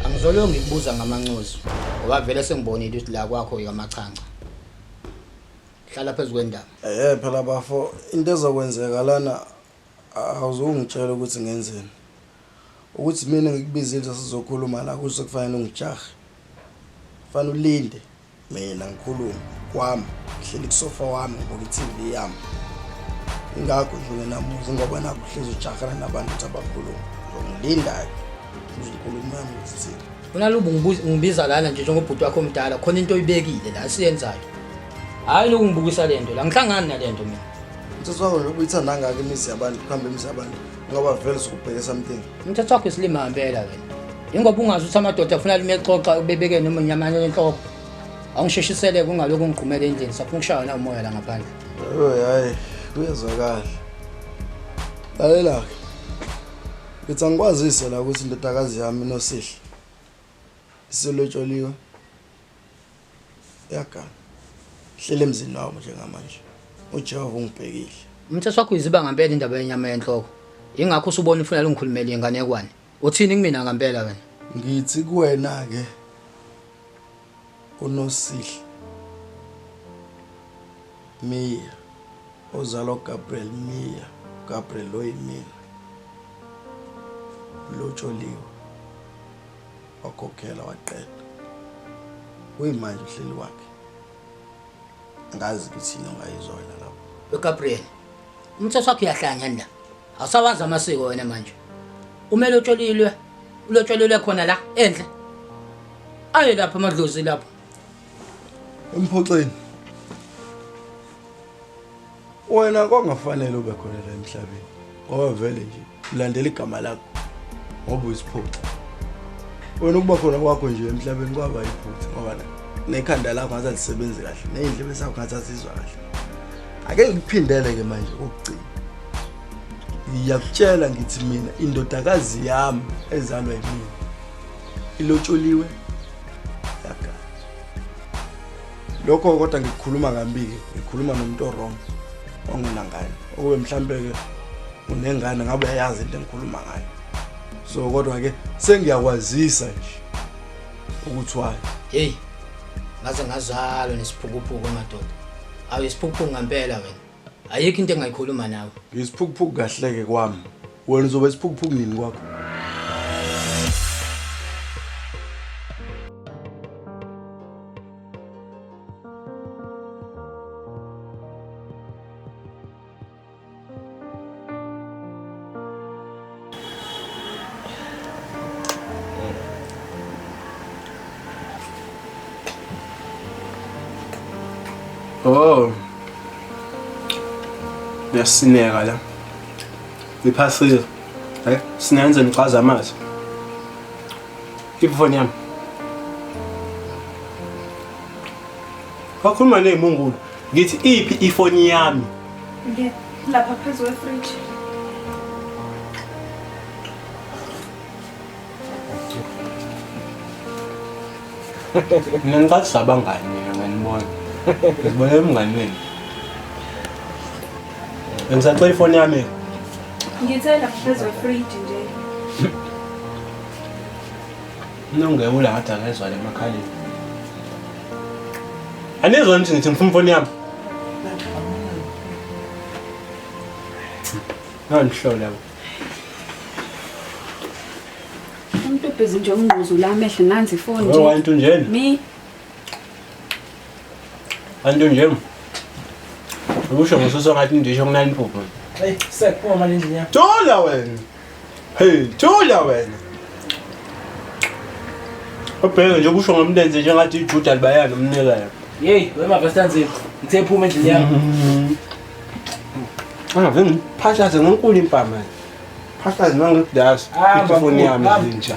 Angizolo ngikubuza ngamancozu ngoba vele sengibonile ukuthi la kwakho ikamachanca. Hlala phezu kwendaba. Eh phela bafo into ezokwenzeka lana Awuzongitshela ukuthi ngenzeni. Ukuthi mina ngikubizile sizokhuluma la kusho kufanele ungijahe. Kufanele ulinde mina ngikhulume kwami ngihleli kusofa wami ngibuka i-TV yami. Ingakho nje ungenamuzi ngoba nakho uhlezi ujahana nabantu ukuthi abakhulume. Ngizongilinda-ke uzwe inkulumo yami ukuthi ithini. Unalubu ngibiza lana nje njengobhuti wakho omdala khona into oyibekile la esiyenzayo. Hayi lokhu ngibukisa lento la ngihlangani nalento mina. Umthetho wakho nje ubuyithanda kangaka imizi yabantu kuhambe imizi yabantu ngoba vele usukubheke something. Umthetho wakho isilima ngempela wena. Ingoba ungazi ukuthi amadoda afuna lime exoxa ubebeke noma inyamane enhloko. Awungisheshisele kungalokhu ngigqumele endlini safuna ukushaywa na umoya la ngaphandle. Oh hayi kuyezwakala. Lalela-ke. Ngithi angikwazise la ukuthi indodakazi yami noSihle isilotsholiwe yagana. Hlele emzini wabo njengamanje. UJehova ungibhekile. Umthetho wakho uyiziba ngempela indaba yenyama yenhloko. Ingakho usubona ufuna lungikhulumele inganekwane. Uthini kumina ngempela wena? Ngithi kuwena ke uNosihle Mia ozalwa uGabriel Mia Gabriel oyimina lotsholiwe wakhokhela waqeda kuyimanje uhleli wakhe angazi ukuthi yini ongayizwa wena lapho. WeGabriel, umthetho wakho uyahlanya la. Awusawazi amasiko wena manje. Umele utsholilwe, ulotsholelwe khona la endle. Aye lapha amadlozi lapho. Emphoxeni. Wena kwangafanele ube khona la emhlabeni ngoba vele nje ulandela igama lakho ngoba uyisiphoxi. Wena ukuba khona kwakho nje emhlabeni kwaba yiphutha ngoba nekhanda lakho ngathi alisebenzi kahle ney'ndlebe zakho ngathi azizwa kahle. Ake ngikuphindele ke manje kokugcina. Ngiyakutshela ngithi mina indodakazi yami ezalwa yimina ilotsholiwe yagana. Lokho kodwa ngikukhuluma kambi-ke ngikhuluma nomuntu o-wrong ongenangane okube mhlampe-ke unengane ngabe uyayazi into engikhuluma ngayo so kodwa-ke sengiyakwazisa nje ukuthi wazi. Hey, ngaze ngazalwa nesiphukuphuku madoda. Awu isiphukuphuku ngempela wena. Ayikho into engayikhuluma nawe. Ngisiphukuphuku kahle-ke kwami. Wena uzoba isiphukuphuku nini kwakho? Oh. Uyasineka la. Ngiphasile. Eh, sinenze nichaza amazwi. Ifoni yami. Wakhuluma nezimungulu. Ngithi iphi ifoni yami? Lapha phezu kwefriji. Mina ngicathi sabangani mina nganibona. Ngizibona emngani wenu. Bengisacela ifoni yami. Ngithe lapha phezu kwefriji nje. Nongewula ngathi akezwa le makhaleni. Anizwa nje ngithi ngifuna ifoni yami. Nganihlola. Umuntu obhizi nje ungquzula amehlo nansi ifoni nje. Oh, antu njena. Mi Antu nje. Ukusho ngosusa ngathi ndisho kunani impuphu. Hey, sekuphuma manje endlini yakho. Thola wena. Hey, thola wena. Ubheke nje kusho ngomlenze njengathi iJuda libayana umnika yena. Hey, wena Mavesta nzima. Ngithe phuma endlini yakho. Angave ngiphashaze ngenkulu impama. Phashaze mangikudasa. Hamba, Ifoni yami hamba. zinja.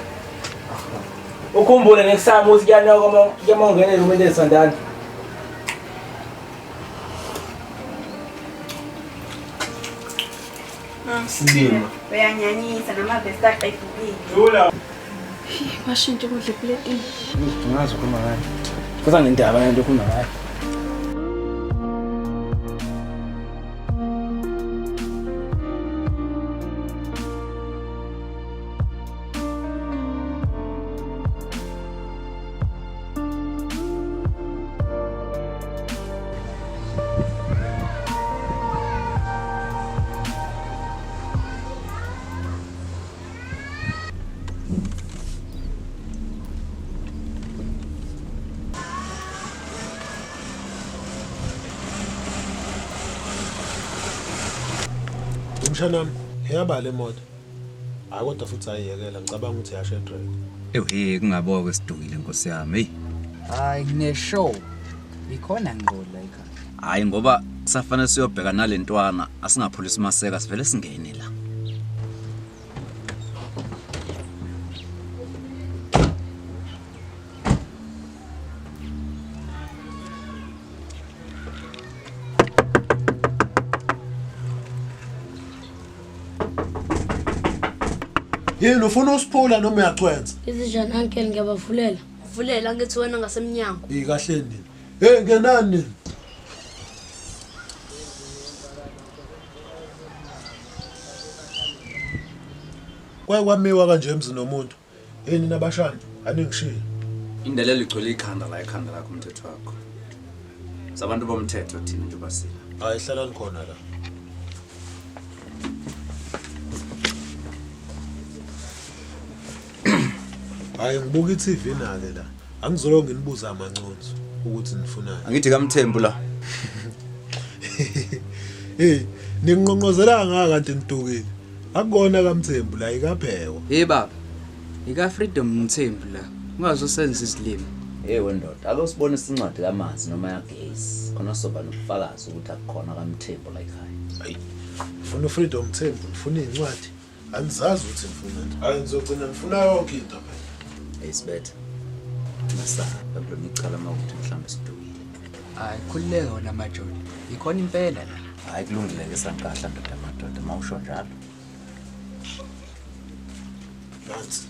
Ukhumbule next time ukuthi kuyanokwa uma kuyama ungena erumini esandana. Silima. Uyanyanyisa namavesti aqedukile. Thula. Kwashintsha ukudla epletini. Ngazi ukhuluma ngayo. Kuza ngendaba lento okhuluma ngayo. Mshanami, iyabala imoto. Hayi kodwa futhi ayiyekela ngicabanga ukuthi yasha edrake. Ewu hey kungaboke sidukile nkosi yami. Hey. Hayi ngine-show. Ikhona ngqo la ekhaya. Hayi ngoba kusafanele siyobheka nalentwana asingaphulisi maseka sivele singene la. Yini ufuna usiphula noma uyachwenza? Izinjani uncle ngiyabavulela. Vulela ngithi wena ngasemnyango. Hey kahle nini? Hey ngenani nini? Kwaye kwamiwa kanje emzini nomuntu. Hey nina bashana, aningishiye. Indelelo igcwele ikhanda la ekhanda lakho umthetho wakho. Sabantu bomthetho thina njengoba sila. Hayi hlalani khona la. Hayi ngibuka i-TV nake la. Angizolo nginibuza amanconzo ukuthi nifunani. Angithi kaMthembu la. Hey, ninginqonqozela kangaka kanti nidukile. Akukona kaMthembu la ikaphekwa. Hey baba. Ika Freedom Mthembu la. Ungazosenza isilimo. Hey wendoda, ake usibonise incwadi kamanzi noma yagesi. Khona soba nobufakazi ukuthi akukhona kaMthembu la ekhaya. Hayi. Ufuna uFreedom Mthembu, ufuna incwadi. Angizazi ukuthi ngifuna nto. Hayi ngizogcina ngifuna yonke into phela. Hey Sibethe. Masaba kulona icala mawukuthi mhlawumbe sidukile. Hayi khululeka wena majoni. Ikhona impela la. Hayi kulungile ke sankahla ndoda madoda mawusho njalo. Nansi.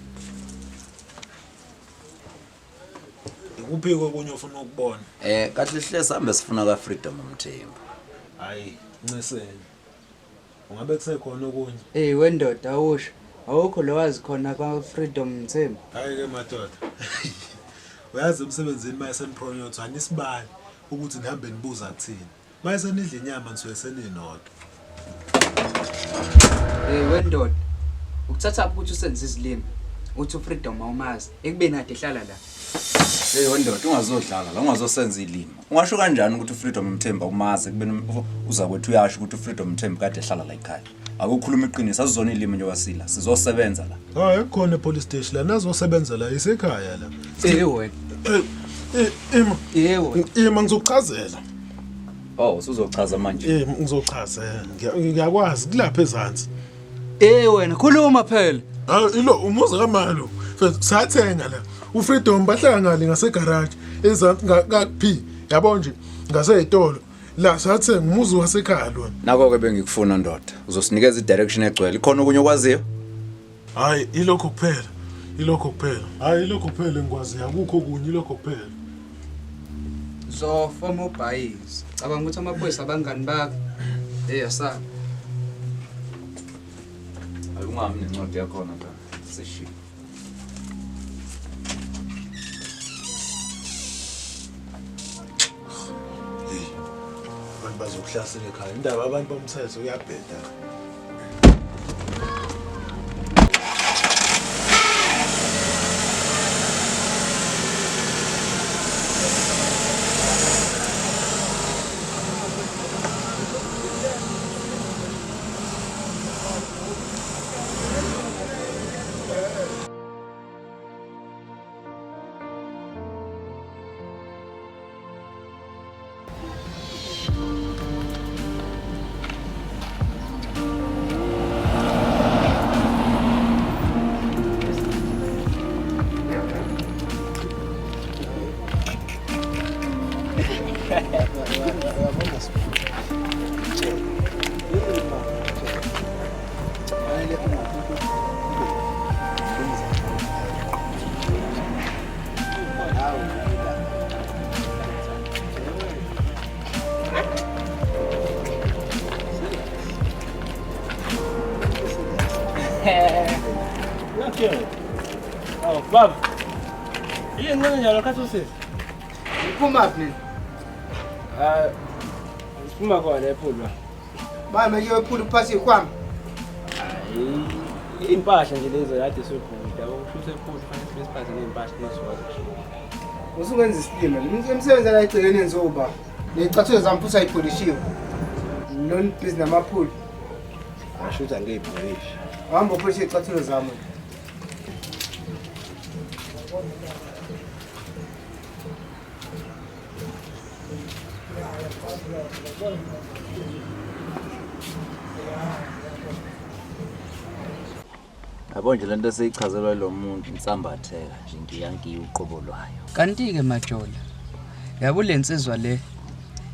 Ikuphi okunye ofuna ukubona? Kahle hle sihambe sifuna ka Freedom Mthembu. Hayi, nciseni. Ungabe kusekhona okunye. Hey wendoda awusho. Awukho lo wazi khona kwa Freedom Mthembu. Hayi ke madoda. Uyazi emsebenzini maye senipronyotha anisibali ukuthi nihambe nibuza kuthini. Maye senidla inyama nisuke seninodwa. Hey wendoda. Ukuthatha ukuthi usenze izilimi. Uthi uFreedom awumazi ekubeni kade ehlala la. Hey wendoda ungazodlala la ungazosenza ilimi. Ungasho kanjani ukuthi uFreedom Mthembu awumazi ekubeni uzakwethu uyasho ukuthi uFreedom Mthembu kade ehlala la ekhaya. Akukhuluma iqiniso asizona ilimi nje wasila sizosebenza la. Hayi kukhona epolice station la nazosebenza la isekhaya la. Hey wena. Ima. Yebo. Ima ngizokuchazela. Oh usuzochaza manje. Ngizochazela. Ngiyakwazi kulapha ezansi. Wena khuluma phela. Hayi ilo umuzi kaMalo. Sathenga la. uFreedom bahlala ngale ngasegarage ezansi ka P. Yabo nje ngasezitolo. La sathenga umuzi wasekhaya lona. Nako ke bengikufuna ndoda. Uzosinikeza i-direction egcwele. Ikhona okunye okwaziyo? Hayi ilokho kuphela. Ilokho kuphela. Hayi ilokho kuphela engikwaziyo. Akukho okunye ilokho kuphela. Zofoma ubhayizi. Cabanga ukuthi amaphoyisa abangani bakho. Hey asaba. Akungami nencwadi yakhona la. Sishiye. Abantu bazokuhlasela ekhaya. Indaba abantu bomthetho uyabheda. Oh, baba. Yini ncane njalo khathi usisi? Uphuma phi nini? Ah, siphuma khona epool ba. Mama kuyo epool uphathe ikhwama. Hayi, impahla nje lezo kade siyobhuda. Yabo kusho epool fanele sibe siphathe ney'mpahla masokwazi. Usukenza isilima. Imisebenzi la egcekeni yenziwa ubaba. Nezicathulo zami futhi ayipholishiwe. Non busy namapool. Ngasho ukuthi angiyibhukishi. Hamba uphushe icathulo zami. Yabo nje lento esiyichazelwa lo muntu insambatheka nje ngiyankiya uqobo lwayo. Kanti-ke Majola, yabo le nsizwa le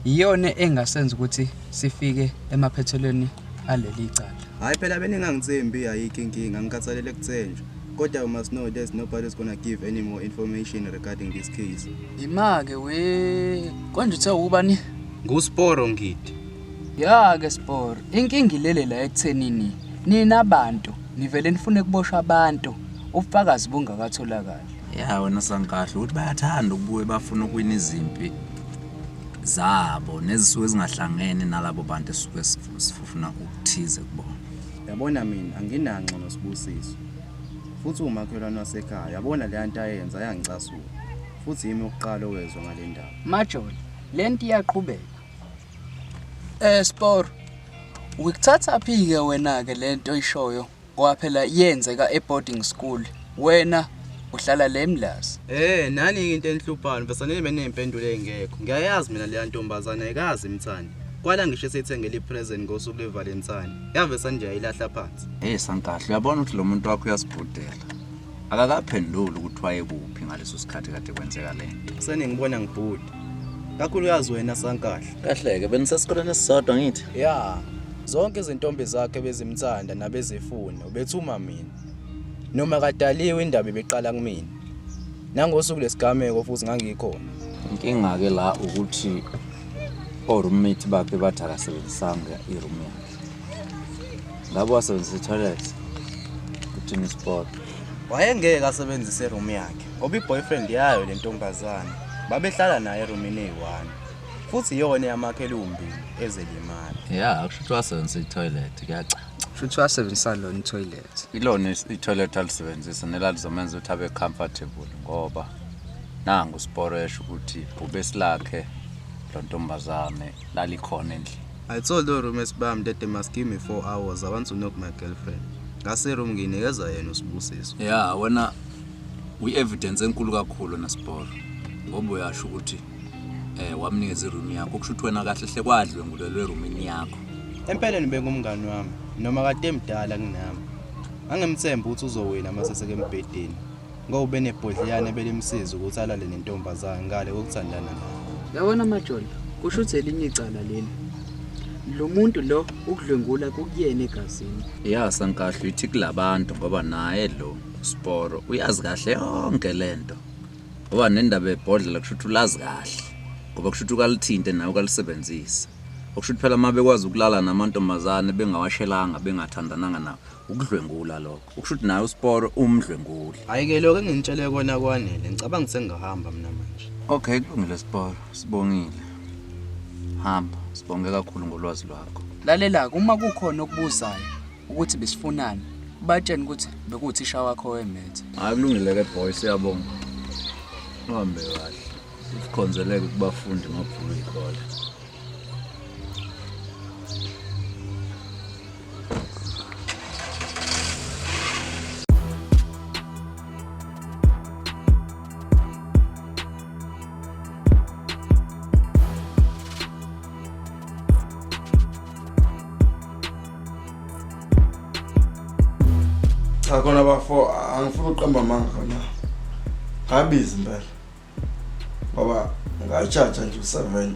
iyona engasenza ukuthi sifike emaphethelweni aleli cala. Hayi phela beningangithembi, ayikho inkinga, ngikhathalele kuthenjwa. Kodwa you must know there's nobody's gonna give any more information regarding this case. Ima-ke we, konje uthe ubani? NguSporo Ngidi. Ya-ke Sporo, inkinga ilele la ekuthenini nina bantu nivele nifune kuboshwa abantu ubufakazi bungakatholakali. Ya wena Sankahle ukuthi bayathanda ukubuye bafuna ukuwina izimpi zabo nezisuke zingahlangene nalabo bantu esuke sifuna ukuthize kubona. Yabona mina anginanxa noSibusiso. Futhi umakhelwane wasekhaya, yabona le nto ayenza yangicasula. Futhi yimi oqala owezwa ngale ndaba. Majola, lento iyaqhubeka. Sporo, ukuthatha phi-ke wena-ke lento oyishoyo ngoba phela yenzeka e-boarding school, wena uhlala le eMlazi. Nani into enhluphayo, mfesane nibe nezimpendulo ezingekho. Ngiyayazi mina leya ntombazana ayikazi imthandi. Kwala ngisho eseyithengele ipresent ngosuku lweValentine. Yavesa nje ayilahla phansi. Hey Sankahle, uyabona ukuthi lo muntu wakho uyasibhudela. Akakaphenduli ukuthi wayekuphi ngaleso sikhathi kade kwenzeka lento. Seningibona ngibhuda. Kakhulukazi wena Sankahle. Kahle-ke benisesikoleni esisodwa ngithi. Ya, zonke izintombi zakhe bezimthanda nabezifuna, ubethuma mina. Noma kadaliwe indaba ibiqala kumina. Nangosuku lesigameko futhi ngangikhona. Inkinga-ke la ukuthi o-roommate bakhe bathi akasebenzisanga i-room yakhe. Ngabe wasebenzisa i-toilet? Uthini Sport? Wayengeke asebenzise i-room yakhe ngoba i-boyfriend yayo le ntombazane babehlala naye erumini eyi-1. Futhi iyona eyamakhela umbili ezelimala. Ya, kusho ukuthi wasebenzisa i-toilet kuyacaca. Kusho ukuthi wasebenzisa lona i-toilet. Ilona i-toilet alisebenzisa nelalizomenza ukuthi abe comfortable ngoba nangu Sporo esho ukuthi ibhubesi lakhe lo ntombazane lalikhona endlini. I told the roommates bami that they must give me 4 hours. I want to knock my girlfriend. Ngase room nginikeza yena uSibusiso. Ya, wena uyi-evidence enkulu kakhulu na Sporo. Ngoba uyasho ukuthi wamnikeza iroom yakho, kusho ukuthi wena kahle hle kwadlwengulelwe eroomini yakho. Empeleni bengumngani wami noma kade emdala kunami. Angemthemba ukuthi uzowina mase sekembhedeni. Ngoba ubenebhodleyana belimsiza ukuthi alale nentombazane ngale kokuthandana naye. Yabona Majola, kusho ukuthi elinye icala leli. Lo muntu lo ukudlwengula kukuyena egazini. Ya Sankahle ithi kulabantu ngoba naye lo Sporo uyazi kahle yonke lento. Ngoba nendaba ebhodlela kusho ukuthi ulazi kahle. Ngoba kusho ukuthi ukalithinte nawe ukalisebenzisa. Okusho ukuthi phela uma bekwazi ukulala namantombazane bengawashelanga bengathandananga nawo, ukudlwengula lokho. Okusho ukuthi naye uSporo umdlwenguli. Hayi-ke lokho engingitshele kona kwanele, ngicabanga sengingahamba mina manje. Okay, kulungile Sporo, sibongile. Hamba, sibonge kakhulu ngolwazi lwakho. Lalela-ke, uma kukhona okubuzayo ukuthi besifunani, batshene ukuthi bekuwuthisha wakho wemethe. Hayi kulungile-ke boy, siyabonga. Uhambe kahle. Sikhonzeleke kubafundi mabhulu ikole. Cha khona bafo, angifuni ukuqamba amanga khona. Ngabiza impela. Ngoba ngatshatsha nje u70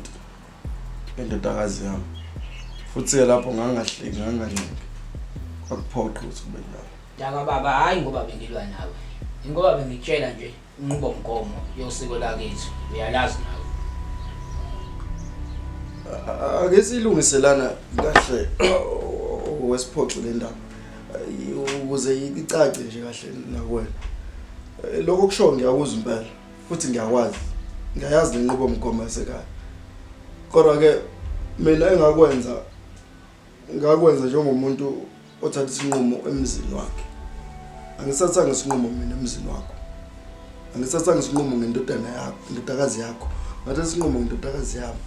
indodakazi yami. Futhi ke lapho ngangahleki ngangancengi. Kwakuphoqa ukuthi kube njalo. Daka baba, hayi ngoba bengilwa nawe. Ingoba bengitshela nje inqubomgomo yosiko lakithi, uyalazi nawe. Ake silungiselana kahle wesiphoxo le ndaba ukuze icace nje kahle nakuwena. Lokho kusho ngiyakuzwa impela futhi ngiyakwazi. Ngiyayazi lenqubomgomo yasekhaya. Kodwa ke mina engakwenza ngakwenza njengomuntu othatha isinqumo emzini wakhe. Angisathathanga isinqumo mina emzini wakho. Angisathathanga isinqumo ngendodana yakho, indodakazi yakho. Ngathatha isinqumo ngendodakazi yami.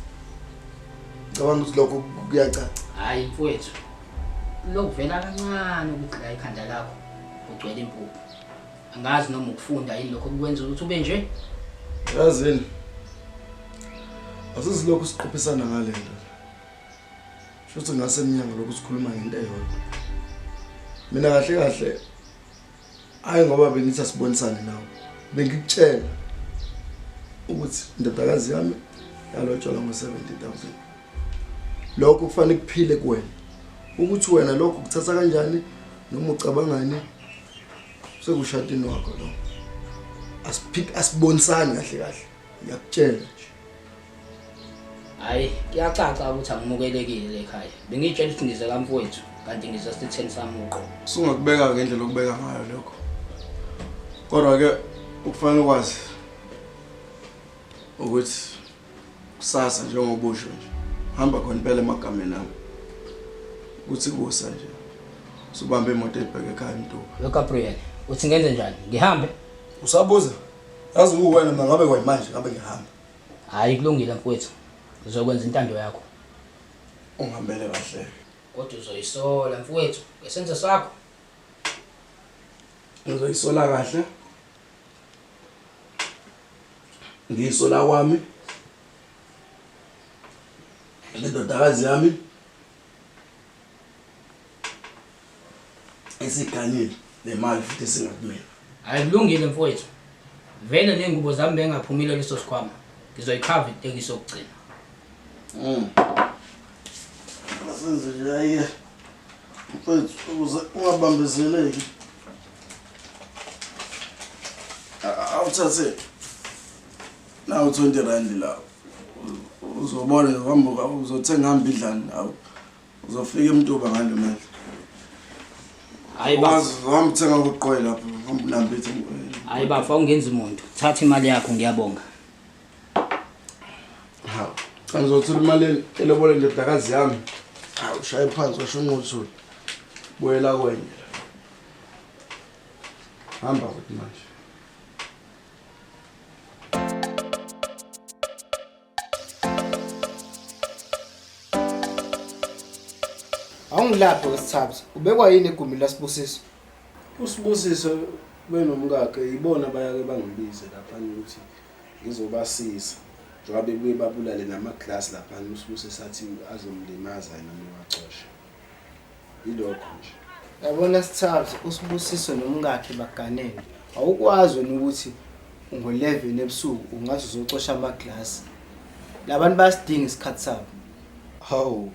Ngicabanga ukuthi lokho kuyacaca. Hayi mfowethu. Lokuvela kancane ukuthi la ikhanda lakho kugcwele impuphu. Angazi noma ukufunda yini lokho kukwenza ukuthi ube nje. Yazini. Asizilokhu siqophisana ngale nto. Shuthi ngasemnyango lokhu sikhuluma ngento eyodwa. Mina kahle kahle hayi ngoba bengithi asibonisane nawe. Bengikutshela ukuthi indodakazi yami yalotsholwa ngo-70,000. Lokho kufanele kuphile kuwena. Ukuthi wena lokho kuthatha kanjani noma ucabangani sekushadini wakho lo. Asiphik asibonisani kahle kahle. Ngiyakutshela nje. Hayi, kuyacaca ukuthi angimukelekile le ekhaya. Bengitshela ukuthi ngize kamfowethu kanti ngize sitheni sami uqobo. Usungakubeka ngendlela okubeka ngayo lokho. Kodwa ke ukufanele ukwazi ukuthi kusasa njengoba usho nje hamba khona impela emagameni ami. Kuthi kusa nje usubambe imoto ebheke ekhaya eMtuba. Lo Gabriel, uthi ngenze njani? Ngihambe? Usabuza? Yazi uwena mina ngabe kwayimanje ngabe ngihamba. Hayi kulungile mfowethu. Ngizokwenza intando yakho. Ungihambele kahle. Kodwa uzoyisola mfowethu ngesenzo sakho. Ngizoyisola kahle. Ngiyisola kwami. Lendodakazi yami esiganile nemali futhi esingakumina. Hayi kulungile mfowethu. Vele nengubo zami bengaphumile leso sikhwama. Ngizoyikhava itekisi yokugcina. Asenze nje hayi mfethu ukuze ungabambezeleki. Awuthathe nawu 20 rand la. Uzobona uhamba uzothenga hamba idlani awu. Uzofika eMtuba ngale mali. Hayi bafo. Uhamba uthenga ukuqoyi lapho, uhamba unambithe. Hayi bafo awungenzi muntu. Thatha imali yakho ngiyabonga. Hawu. Cha ngizothola imali elobole ndodakazi yami. Hawu ushaye phansi washo unquthule. Buyela kwenye. Hamba kuthi manje. Awungilaphi wesithathu. Ubekwa yini egumbini laSibusiso? USibusiso benomkakhe ibona bayake bangibize lapha ukuthi ngizobasiza. Njengoba bebuye babulale namaglasi lapha uSibusiso athi azomlimaza yena nowacosha. Yilokho nje. Yabona Sithathu, uSibusiso nomkakhe baganene. Awukwazi wena ukuthi ngo-11 ebusuku ungaze uzocosha amaglasi. Labantu bayasidinga isikhathi sabo. Hawu.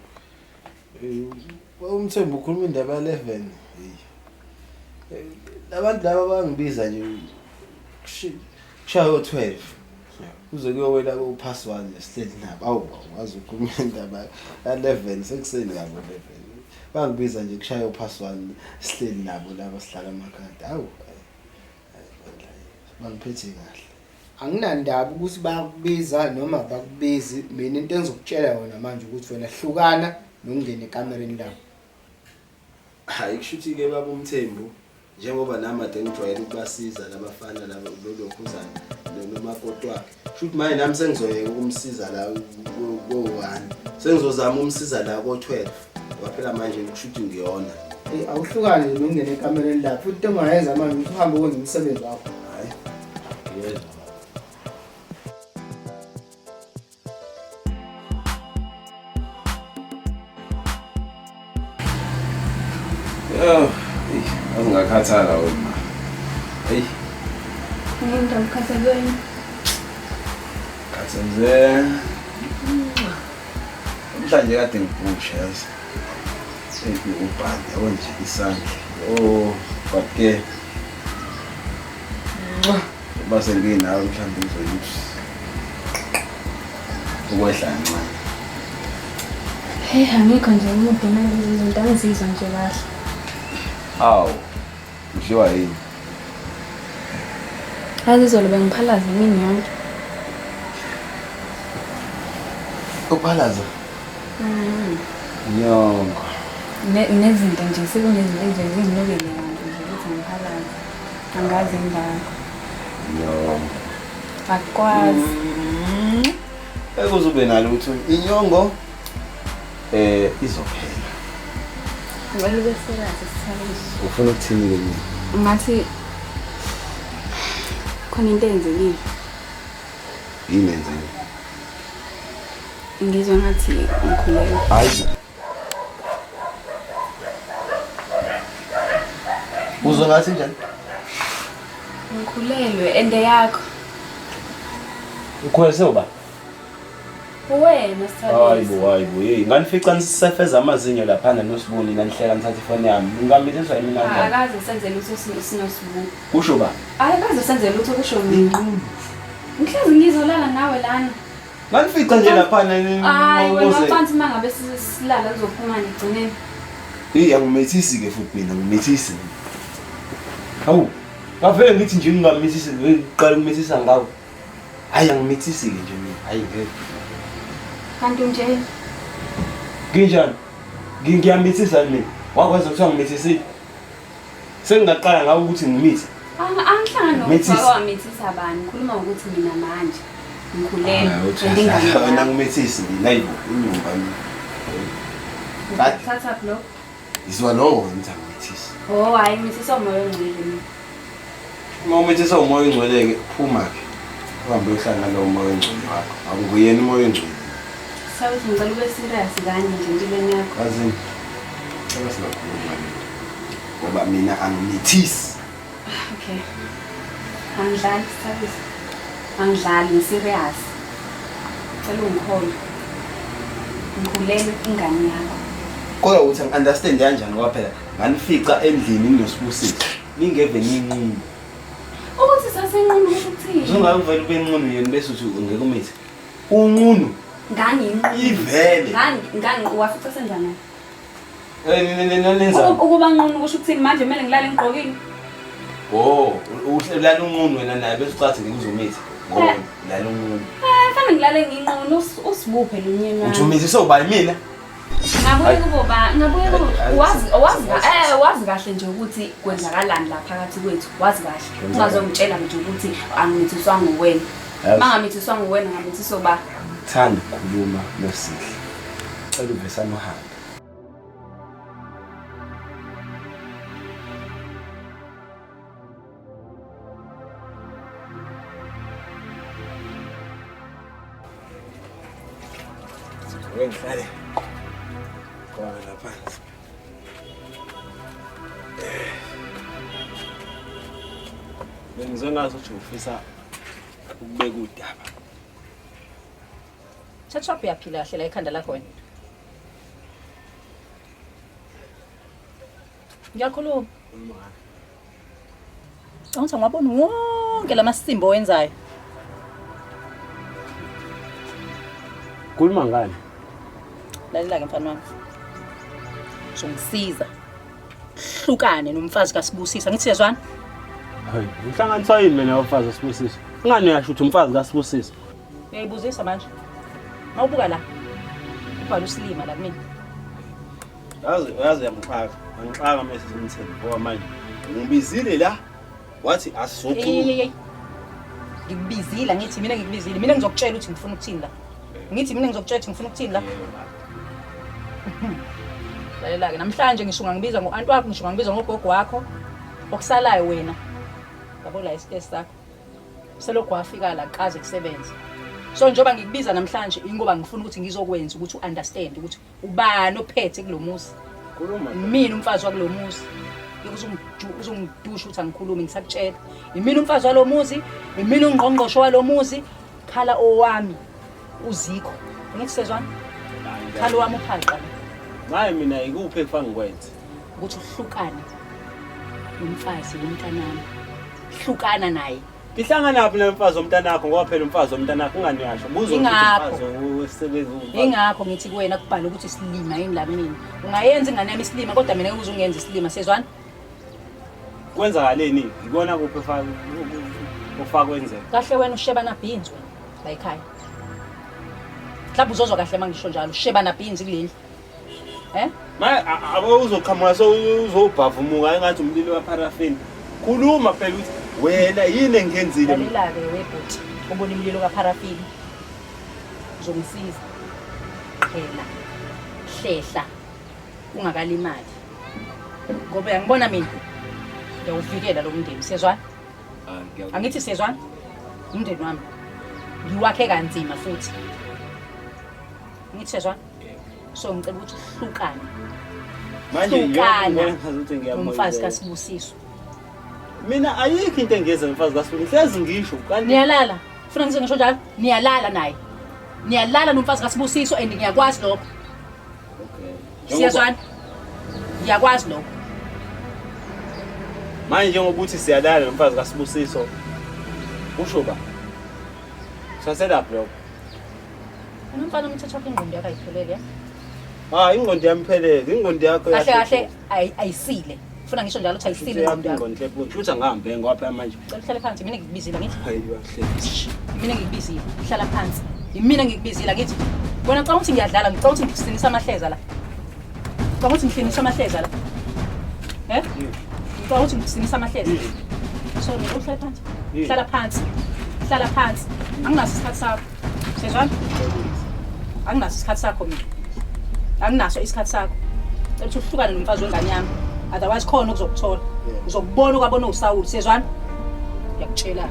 UMthembu ukhuluma indaba ya-11. Hey. Labantu laba bangibiza nje kushaya o-12. Kuze kuyowela ku-past 1 nje sihleli nabo. Awu wazi ukhuluma indaba ya-11 sekuseni kabo 11. Bangibiza nje kushaya o-past 1 sihleli nabo laba sihlala amakhadi. Awu bangiphethe kahle. Anginandaba ukuthi bayakubiza noma abakubizi. Mina into engizokutshela yona manje ukuthi wena hlukana nokungena ekamereni labo. Hayi kusho ukuthi ke baba uMthembu njengoba nami ade ngijwayele ukubasiza labafana laba lokhuzana nomakoti wakhe. Kusho ukuthi manje nami sengizoyeka ukumsiza la ko-1. Sengizozama ukumsiza la ko-12. Ngoba phela manje kusho ukuthi ngiyona. Hey, awuhlukane nokungena ekamereni labo. Futhi into ongayenza manje ukuthi uhambe ukwenza umsebenzi wakho. Hayi. Ngiyezwa. Oh, angakhathala wena. Hey, Ngiyinto ukhathazweni. khathaze. Namhlanje kade ngibhusha yazi. Eyi ubhadi yabo nje isandla. Oh, but ke base nginawe mhlawumbe ngizoyiphi. Ukwehla kancane. Hey, angikho nje umude nalezi zinto angizizwa nje kahle. Awu, udliwa yini? Yazi izolo bengiphalaza imini yonke. Uphalaza? Nyongo. Nezinto nje sekunezinto nje zinginukele kabi nje ukuthi ngiphalaze. Angazi indaba. Nyongo. Akwazi. Ekuze ube nalo ukuthi inyongo izophela. Ngicela ube serious Sithabiso. Ufuna ukuthini-ke mina? Ngathi khona into eyenzekile. Yini enzekile? Ngizwa ngathi ngikhulelwe. Hayi. Uzwa ngathi njani? Ngikhulelwe ende yakho. Ukhulelwe uba? Wena Sithabiso. Hayibo hayibo hey nganifica nisefeza amazinyo laphana nosibuni nanihleka nithatha ifoni yami. Ngingamithiswa yini kanjani? Akaze senze lutho sinosibu. Kusho ba? Akaze senze lutho kusho mina. Ngihlezi ngizolala nawe lana. Nganifica nje laphana Hayi wena ucansi mangabe silala kuzophuma ngigcineni. Hey angimethisi ke futhi mina angimethisi. Hawu. Ngavele ngithi nje ngingamithisi ngiqala ukumithisa ngawe. Hayi angimethisi ke nje mina. Hayi ngeke. Kanti nje Nginjani? Ngiyamithisa mina. Wakwazi ukuthi angimithisile. Sengingaqala ngawe ukuthi ngimithe. angihlangani Mithisa. nokuthi wamithisa bani. Khuluma ngokuthi mina manje ngikhulelwe. And ingane Wena yakho. angimethisi mina hayibo inyumba mina. Kade Thatha lo. izwa lowo ngithi angimethisi. Oh hayi ngithisa umoya ongcwele mina. Uma umethisa umoya ongcwele-ke phuma-ke. Uhambe uyohlala nalowo moya ongcwele wakho. Akunguyena umoya ongcwele. Sithabiso ngicela ube serious kanye nje empilweni yakho. Yazini, cela singakhulumi ngale nto. Ngoba mina angimethisi. Okay. Angidlali Sithabiso. Angidlali ngiserious. Cela ungikholwe. Ngikhulelwe ingane yakho. Kodwa ukuthi angi-understand kanjani ngoba phela nganifica endlini ninosibusiso. Ningeve ninqunu. Ukuthi sasenqunu kusho ukuthini? Uzungavele ube nqunu yena bese uthi ngeke umithe. Unqunu. Nganginqunu. Ivele. Ngangi ngangi wafica senzani? Nenzani? Ukuba nqunu kusho ukuthini manje kumele ngilale ngigqokile? Oh, ulala unqunu wena naye bese ucathi ngeke uzomitha. Ngoba ulala unqunu. Eh, fanele ngilale nginqunu usibuphe lo myeni wami. Uthi umithiswe ubani mina? Ngabuye kubo ba, ngabuye kubo. Hayi, Wazi wazi hayi, wazi kahle nje ukuthi kwenzakalani la phakathi kwethu. Wazi kahle. Kwenzakala. Ungazongitshela nje ukuthi angimithiswa nguwena. Yazi. Mangamithiswa nguwena ngamithiswa ba. Thanda ukukhuluma noSihle. Cela uvesane uhambe. Ake ngihlale khona la phansi. Bengizwe ngazi ukuthi ufisa ukubeka udaba. Thatha uyaphila kahle la ekhanda lakho wena. Ngiyakhuluma. Awuthi ngwabona wonke lamasimbo owenzayo. Khuluma ngani? Lalela ke mfana wami. Uzongisiza. Hlukane nomfazi kaSibusisa. Ngithi siyezwana? Hayi, uhlanganiswa yini mina nomfazi kaSibusiso? Ingani uyasho ukuthi umfazi kaSibusiso? Uyayibuzisa manje. Mawubuka la. Ubhala usilima la kumina. Yazi yazi uyangixaka. Angixaka mase simthembe ngoba manje ngibizile la wathi Hey asizokhuluma. hey hey. Ngikubizile ngithi mina ngikubizile. Mina ngizokutshela ukuthi ngifuna ukuthini la. Ngithi mina ngizokutshela ukuthi ngifuna ukuthini la. Lalela ke namhlanje ngisho ungangibiza ngo-anti wakho ngisho ungangibiza ngogogo wakho okusalayo wena. Yabo la isitesi sakho. Selokhu wafika la kaze kusebenze. So njengoba ngikubiza namhlanje ingoba ngifuna ukuthi ngizokwenza ukuthi u-understand ukuthi ubani ophethe kulo muzi. Khuluma. Mina umfazi wakulo muzi. Uzongidusha ukuthi angikhulumi ngisakutshela. Imina umfazi walo muzi, imina ungqongqosho walo muzi, khala owami uzikho. Ngithi sezwana? Khala owami uphaqa. Hayi mina ikuphi ekufanele ngikwenze? Ukuthi uhlukane nomfazi womntanami. Hlukana naye. Ngihlanganaphi nomfazi womntanakho ngoba phela umfazi womntanakho ungani uyasho. Buzo ukuthi Ingakho. umfazi wesebenzi umfazi. Ingakho ngithi kuwena kubhala ukuthi isilima yini la mina. Ungayenza ingane yami isilima kodwa mina ngeke uze ungenze isilima sezwana? Kwenzakaleni? Ngibona kuphi ufaka kwenzeka. Kahle wena usheba na beans wena la ekhaya. Mhlawumbe uzozwa kahle uma ngisho njalo usheba na beans kuleli. Eh? Maye abo uzoqhamuka so uzobhavumuka engathi umlilo waparaffin. Khuluma phela ukuthi wena yini engenzile mina. Lalela-ke webhuti ubona imililo kapharafini. Uzongisiza. Qhela. Hlehla. Ungakalimali. Ngoba uyangibona mina, ngiyawuvikela lo mndeni, siyezwana? Angithi siyezwana? Umndeni wami ngiwakhe kanzima futhi. Angithi siyezwana? So ngicela ukuthi uhlukane. Manje Hlukana ngiyabona ngathi nomfazi ngiyamoyizela. kaSibusiso. Mina ayikho into engiyenza nomfazi kaSibusiso. Ngihlezi ngisho kanti Niyalala. Funa ngize ngisho njalo? Niyalala naye. Niyalala nomfazi kaSibusiso and ngiyakwazi lokho. Siyazwana? Ngiyakwazi lokho. Manje njengoba uthi siyalala nomfazi kaSibusiso usho ba? Saselaphi lokho? Unomfana umthetho wakhe ingqondo yakho ayiphelele ya. Ah, ingqondo yami iphelele, ingqondo yakho Kahle kahle ayisile. Funa ngisho njalo ukuthi ayisile ingqondo yakho. Ingqondo yakho. Futhi angihambe ngoba phela manje. Cela uhlale phansi mina ngikubizile ngithi. Hayi bahle. Mina ngikubizile. Hlala phansi. Yimina ngikubizile ngithi. Wena ngicabanga ukuthi ngiyadlala, ngicabanga ukuthi ngihlinisa amahleza la. Ngicabanga ukuthi ngihlinisa amahleza la. Eh? Ngicabanga ukuthi ngihlinisa amahleza. So mina uhlale phansi. Hlala phansi. Hlala phansi. Anginaso isikhathi sakho. Sezwana? Anginaso isikhathi sakho mina. Anginaso isikhathi sakho. Cela ukuthi uhlukane nomfazi wengane yami. Otherwise khona okuzokuthola. Uzokubona okwabona uSawuli, sezwana? Ngiyakutshela.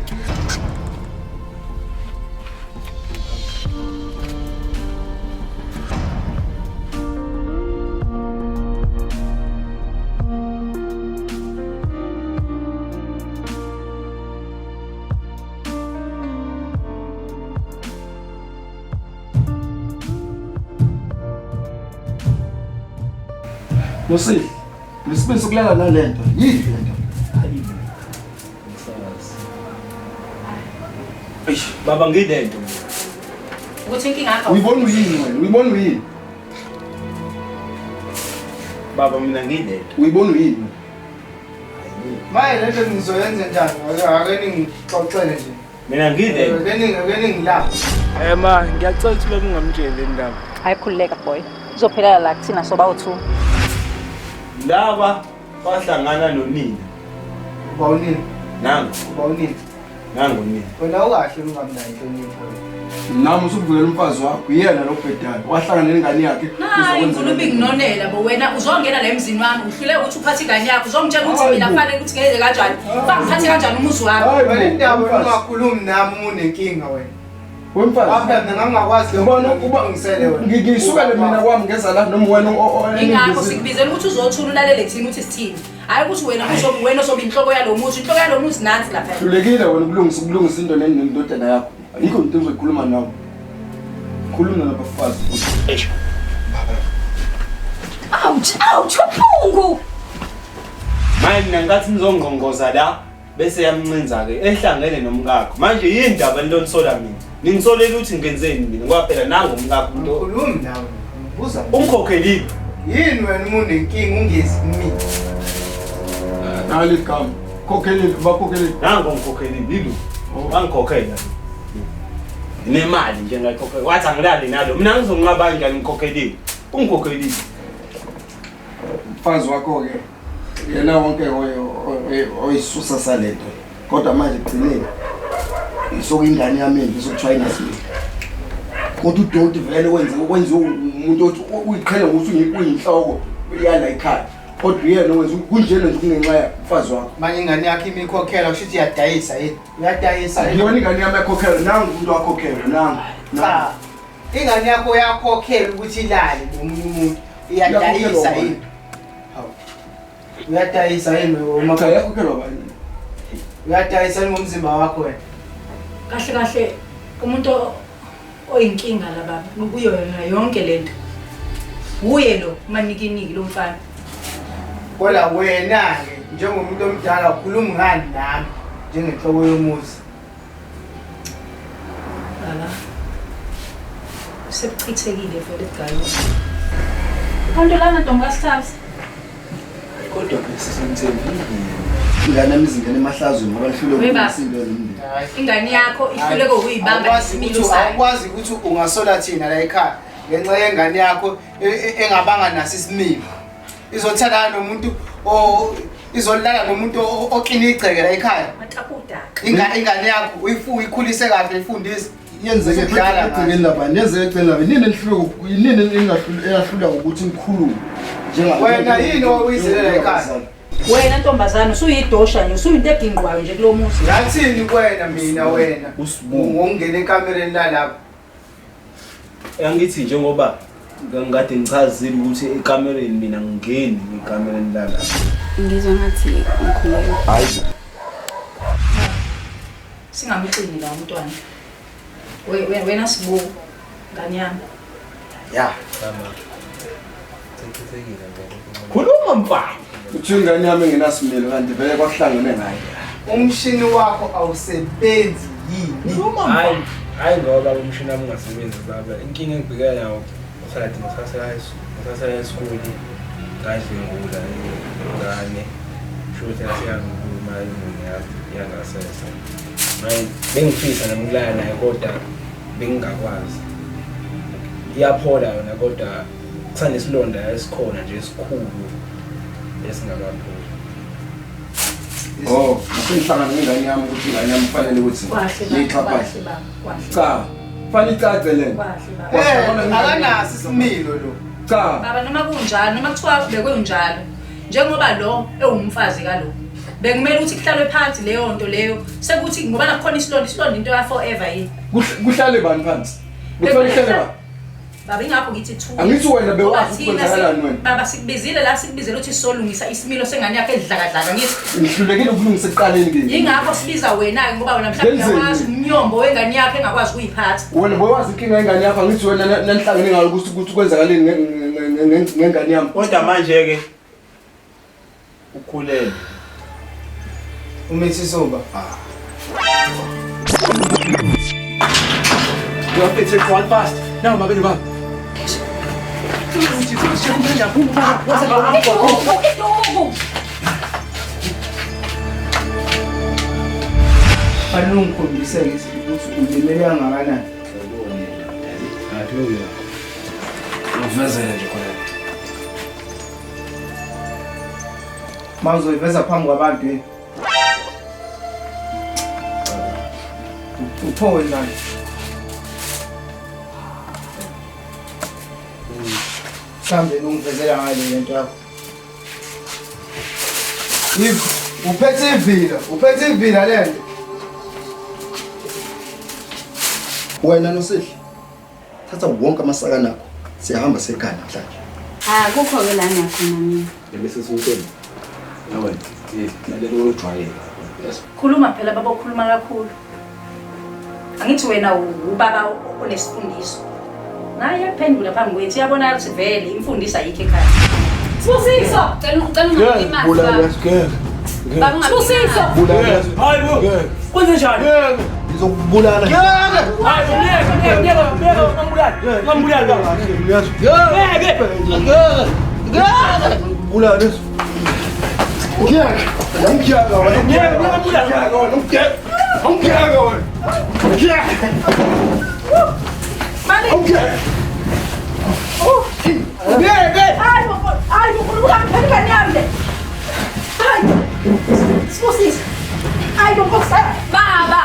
Nosihle, lesibili sokulala nalento. Yini lento? Eish, baba ngilento. Ukuthi inkinga yakho. Uyibona uyini wena? Uyibona uyini? Baba mina ngilento. Uyibona uyini? Maye lento nizoyenza njani? Ake ningixoxele nje. Mina ngilento. Ake ningilaphe. Eh ma, ngiyacela ukuthi bebe ungamtsheli le ndaba. Hayi khululeka boy. Izophelela la kuthina soba u2. Laba bahlangana nonina. Uba unini? Nangu. Uba unini? Nangu nina. Wena ukahle ungamnayo inhlonipho wena. Nami usuvukela umfazi wakho, uyena lo bhedayo. Wahlangana nengane yakhe. Hayi ngifuna ubinginonela bo wena uzongena la emzini wami uhlule ukuthi uphathe ingane yakho uzongitshela ukuthi mina kufanele ukuthi ngenze kanjani. Bangiphathe kanjani umuzi wami. Wena indaba ungakhulumi nami uma unenkinga wena. Wemfazi. After mina ngangakwazi Ubona ukuba ungisele wena. Ngisukele mina kwami ngeza la noma wena Ingakho sikubizela ukuthi uzothula ulalele thina ukuthi sithini. Hayi ukuthi wena uzobe wena ozobe inhloko yalo muzi, inhloko yalo muzi nansi lapha. Hlulekile wena ukulungisa into nendodana yakho. Ayikho into engizoyikhuluma nawe. Khuluma nabafazi. Eish. Ouch, ouch, uphungu. Manje mina ngathi nizongqongoza la bese yamncinza ke ehlangene nomkakho. Manje yini indaba nilonisola mina? Ningisolela ukuthi ngenzeni mina ngoba phela nangu umkakho umuntu. Khulumi nawe. Ngibuza. Umkhokhelile. Yini wena uma unenkinga ungezi kumina? Nali igama. Khokhelile, bakhokhelile. Nangu ngikhokhelile yilo. Bangikhokhela. Nemali nje ngayikhokhela. Wathi angilali nalo. Mina ngizonqaba kanjani ngikhokhelile. Ungikhokhelile. Umfazi wakho ke yena wonke oyisusa salento. Kodwa manje egcineni isuke ingane yami embi sokuthiwa ingasimile. Kodwa udoti vele wenze kwenziwa umuntu othi uyiqhele ngokuthi uyinhloko yala ekhaya. Kodwa uyena wenza kunjena nje kungenxa yomfazi wakho. Manje ingane yakho imikhokhela kusho ukuthi iyadayisa yini? Uyadayisa yini? Akuyona ingane yami ekhokhela nangu umuntu wakhokhela nangu. Cha. Ingane yakho yakhokhela ukuthi ilale nomunye umuntu. Iyadayisa yini? Hawu. Uyadayisa yini uma Cha yakhokhelwa bani? Uyadayisa yini ngomzimba wakho wena? Kahle kahle umuntu oyinkinga la baba kuyo yona yonke lento. Uye lo manikiniki lo mfana. Kodwa wena-ke njengomuntu omdala ukhuluma ngani nami njengenhloko yomuzi? Baba. Sekuchithekile vele egayo. Abantu lana ntombi kaSithathi. Kodwa ke sisemthembile. Ingane yami izingene emahlazweni ngoba lihlule We baba. ukulungisa into yomndeni. Ingane yakho ihluleke ukuyibamba Awukwazi isimilo ukuthi sayo. awukwazi ukuthi ungasola thina la ekhaya ngenxa yengane yakho engabanga naso isimilo. Izothandana nomuntu o izolala nomuntu oklina igceke la ekhaya. Matapudaka. Ingane yakho uyikhulise kahle ifundise. yenzeke Usudlala egcekeni labani, yenzeke egcekeni labani. Nini enihluke, nini engahlula ngokuthi nikhulume Wena yini owawuyizelela ekhaya? Wena ntombazane usuyidosha nje, usuyinto eginqwayo nje kulo muzi. Ngathini kuwena mina wena? Ngokungena ekamereni lalapha. Angithi njengoba ngikade ngichazile ukuthi ekamereni mina ngingeni ekamereni lala. Ngizwa ngathi ngikhulelwe. Hayi. Singamxini la umntwana. Wena Sibu, ngane yami. Ya. Mama. Sechithekile vele. Khuluma mfana. Uthi ingane yami engenasimilo kanti vele kwakuhlangene ngayo. Umshini wakho awusebenzi yini? Hayi, hayi ngoba umshini wami ungasebenzi baba. Inkinga engibhekana nayo usaladi ngisase high school ngadlwengula ingane. Shuthi yasiyangikhuluma ingane yami yangasese. Manje bengifisa nami ukulala naye kodwa bengingakwazi. Iyaphola yona kodwa kusanesilonda esikhona nje esikhulu esingakapholi. Oh, ngihlangana nengane yami ukuthi ingane yami kufanele ukuthi Kwahle baba, ngiyixhaphaze. kwahle baba, kwahle. Cha, kufanele icace le nto. Kwahle baba. Akanaso isimilo lo. Cha. Baba noma kunjalo, noma kuthiwa bekunjalo, njengoba lo ewumfazi kalo, bekumele ukuthi kuhlalwe phansi leyo nto leyo, sekuthi ngoba nakukhona isilonda, isilonda into ya forever yini. Kuhlale bani phansi? Kufanele kuhlale bani? Baba ingakho ngithi two. Angithi wena bewazi Ngoba ukuthi thina kwenzakalani wena. Baba sikubizile la, sikubizele ukuthi sizolungisa isimilo sengane yakhe edlakadlaka ngithi. Ngihlulekile ukulungisa ekuqaleni ke. Yingakho sibiza wena-ke ngoba wena mhlawumbe Ngenzeni? uyawazi umnyombo wengane yakhe engakwazi ukuyiphatha. Wena bowazi inkinga yengane yakho, angithi wena nanihlangene ngayo ukuthi kwenzakaleni ngengane yami. Kodwa manje ke ukhulele. Umithi soba. You have to take one fast. Now, my baby. Fanele ungikhombise ukuthi ulimele kangakanani. Ngivezele nje khona. Ma uzoyiveza phambi kwabantu yini? Upho wenzani? Mhlawumbe ungivezela ngayo le nto yakho. If uphethe ivila, uphethe ivila le nto. Wena noSihle, thatha wonke amasaka nakho. Siyahamba sekhaya namhlanje. Akukho ke la ngiyakhona mina. Bese siwutshela. Nawe, lalela ujwayele. Yes. Khuluma phela baba, ukhuluma kakhulu. Angithi wena ubaba onesifundiso. Naye uyaphendula phambi kwethu, uyabonakala ukuthi vele imfundiso ayikho ekhaya. Sibusiso! Cela ungalimazi baba. Baba Sibusiso! Hayi bo. Kwenze njani? Ngizokubulala. Hayi, ngeke, ngeke, ngeke, ngambulali. Ngambulali baba. Ngeke. Ngeke. Bulala leso. Ngiyaka. Ngiyaka wena. Ngeke, ngambulali. Ngiyaka wena. Ngiyaka. Ngiyaka wena. Ngiyaka. Mami! Ngiyaka. Ngeke! Hayi bo, hayi bo, khuluma phela ingane yami le. Hayi. Sibusiso. Hayi bo, Nkosi. Baba.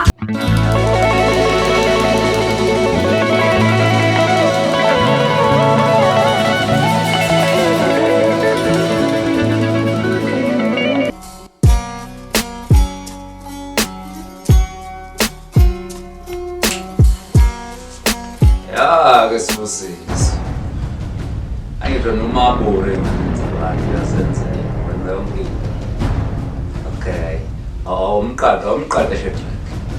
Ya ke Sibusiso. Angizwa noma bore abantu uyazenzela wenza yonke into. Okay. Awumqaqe Shadrack.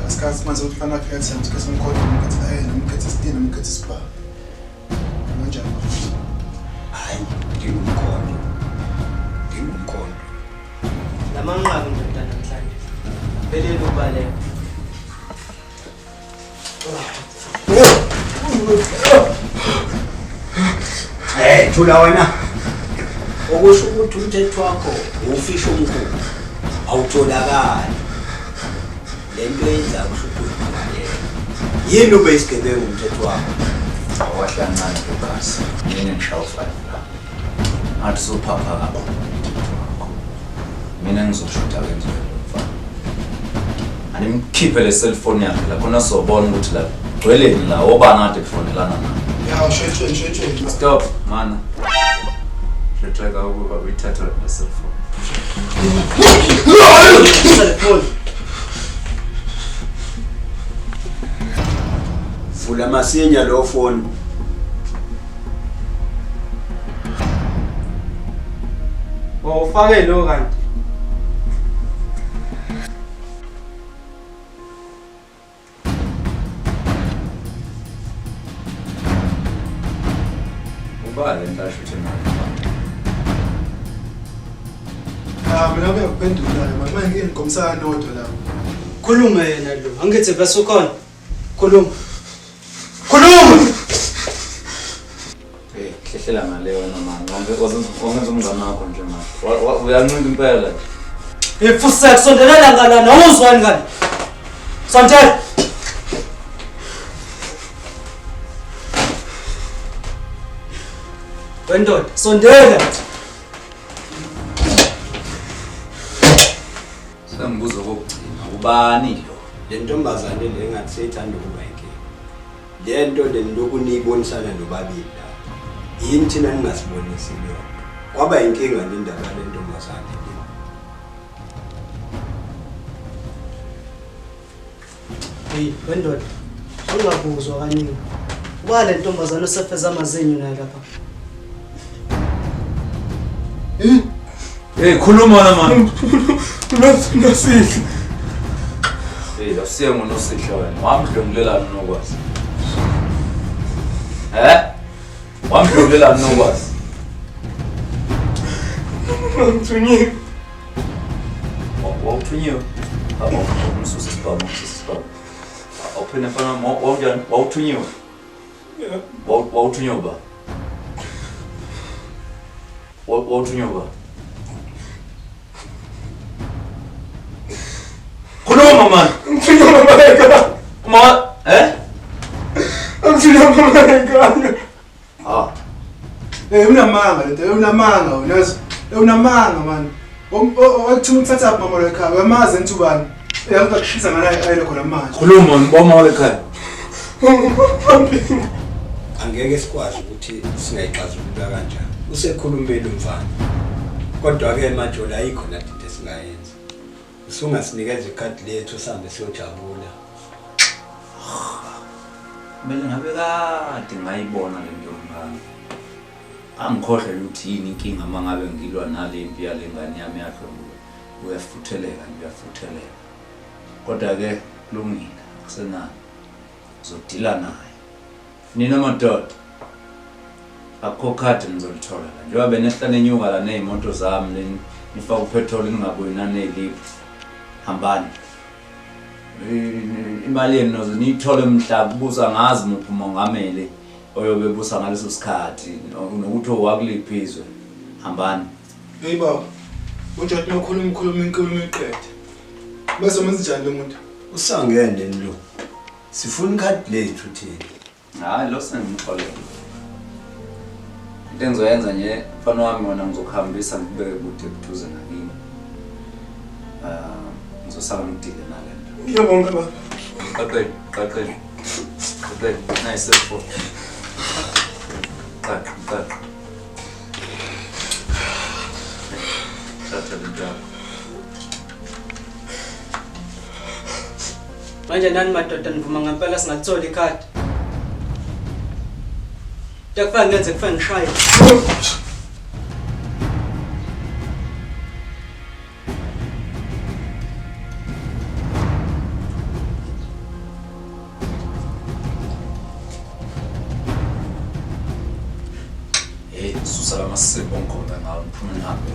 Isikhathi manje ukuthi kufanele akhethe, isikhathi somkhonto, umkhethe A, umkhethe isitini, umkhethe isibhamu. Kanjani bafethu? Hayi, ngingumkhonto. Ngingumkhonto. Lamanqaku ndoda namhlanje. Phelele ubaleka. Hey, thula wena. Okusho ukuthi umthetho wakho ufisha omkhulu. Awutholakali. Lento yenza kusho ukuthi uyibaleka. Yini ube isigebengu umthetho wakho? Awahlancane Lucas. Mina ngishaya u5 la. Ngathi usuphapha kakhulu umthetho wakho. Mina ngizoshutha ke nje lo mfana. Animkhiphe le cellphone yakhe la khona sizobona ukuthi la Gcweleni la obani kade kufonelana naye. Ya sheshe sheshe. Stop mana. Shetheka ukuba uyithatha le cellphone. Vula masinya lo phone. Oh, ufake lo kanti. Uba le nto asho ukuthi nayo. Ah mina ngiyakuphendula manje manje ngingomsana nodwa la. Khuluma yena lo. Angithi bese ukhona. Khuluma. Khuluma. Hey, hlehlela ngale wena mani. Wangenza umngane wakho nje manje. Uyancinda impela nje. Ifusek sondelela ngalana awuzwani ngale. Sondela. Wendoda, sondela. Sengibuza okokugcina ubani lo? Le ntombazane le ngathi seyithanda ukuba inkinga. Le nto le nilokhu niyibonisana nobabili la. Yini thina ningasibonisi leyo nto? Kwaba inkinga le ndaba yale ntombazane le. Hey, wendoda. Ungabuzwa kaningi. Uba le ntombazane osefeza amazinyo naye lapha. Hey, khuluma wena mani. Nosihle. Hey, asiye ngoNosihle wena. Wamdlwengulelani uNokwazi? Eh? Wamdlwengulelani uNokwazi? Ngithunyiwe. Wawuthunyiwe? Umsusa isibhamu, umsusa isibhamu. Awuphinde mfana wami, wawunjani? Wawuthunyiwe? Wawuthunyiwe ba? Wawuthunyiwe ba? Khuluma man. Ngithunyiwe mama ekhaya. Uma eh? Ngithunyiwe mama ekhaya. Ah. Eh unamanga lento, unamanga wena. Unamanga man. Wakuthuma ukuthatha mama lo ekhaya. Uyamazi enthi ubani? Uyakushisa ngala ayile khona manje. Khuluma ngiboma wale ekhaya. Angeke sikwazi ukuthi singayixazulula kanjani. Usekhulumile umfana. Kodwa-ke majola ayikho nathi into esingayenza. Usungasinikeza ikhadi lethu sihambe siyojabula. Kumele ngabe kade ngayibona le nto yomngane. Angikhohlwe ukuthi yini inkinga uma ngabe ngilwa nale mpi yale ngane yami yadlwengulwa. Uyafutheleka nje uyafutheleka. Kodwa-ke kulungile akusenani. Ngizodila naye. Nina madoda akukho khadi nizolithola la. Njengoba benehla nenyuka la ney'moto zami nifake upetroli ningabuyi naney'liphu. Hambani. Imali yenu noze niyithole mhla kubusa ngazi muphi umongameli oyobe ebusa ngaleso sikhathi nokuthi owakuliphi izwe. Hambani. Hey baba, uJack nokhuluma ikhuluma inkulumo iqede. Bese umenza njani lo muntu? Usangene lo. Sifuna ikhadi lethu thina. Hayi lo sengimxolele. Into engizoyenza nje mfana wami wena ngizokuhambisa ngikubeke kude buduze nakini. Ngizosala ngidile nale nto. Ngiyabonga baba. Qaqele, qaqele. Qaqele, nayi cellphone. Qaqa, qaqa. Thatha le nto yakho. Manje nani madoda nivuma ngempela singalitholi ikhadi. Into ekufanele ngenze kufanele ngishaye. Hey, susa la masipho ngikhombe ngawo ngiphume ngihambe.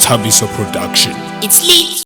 Thabiso production. It's lit.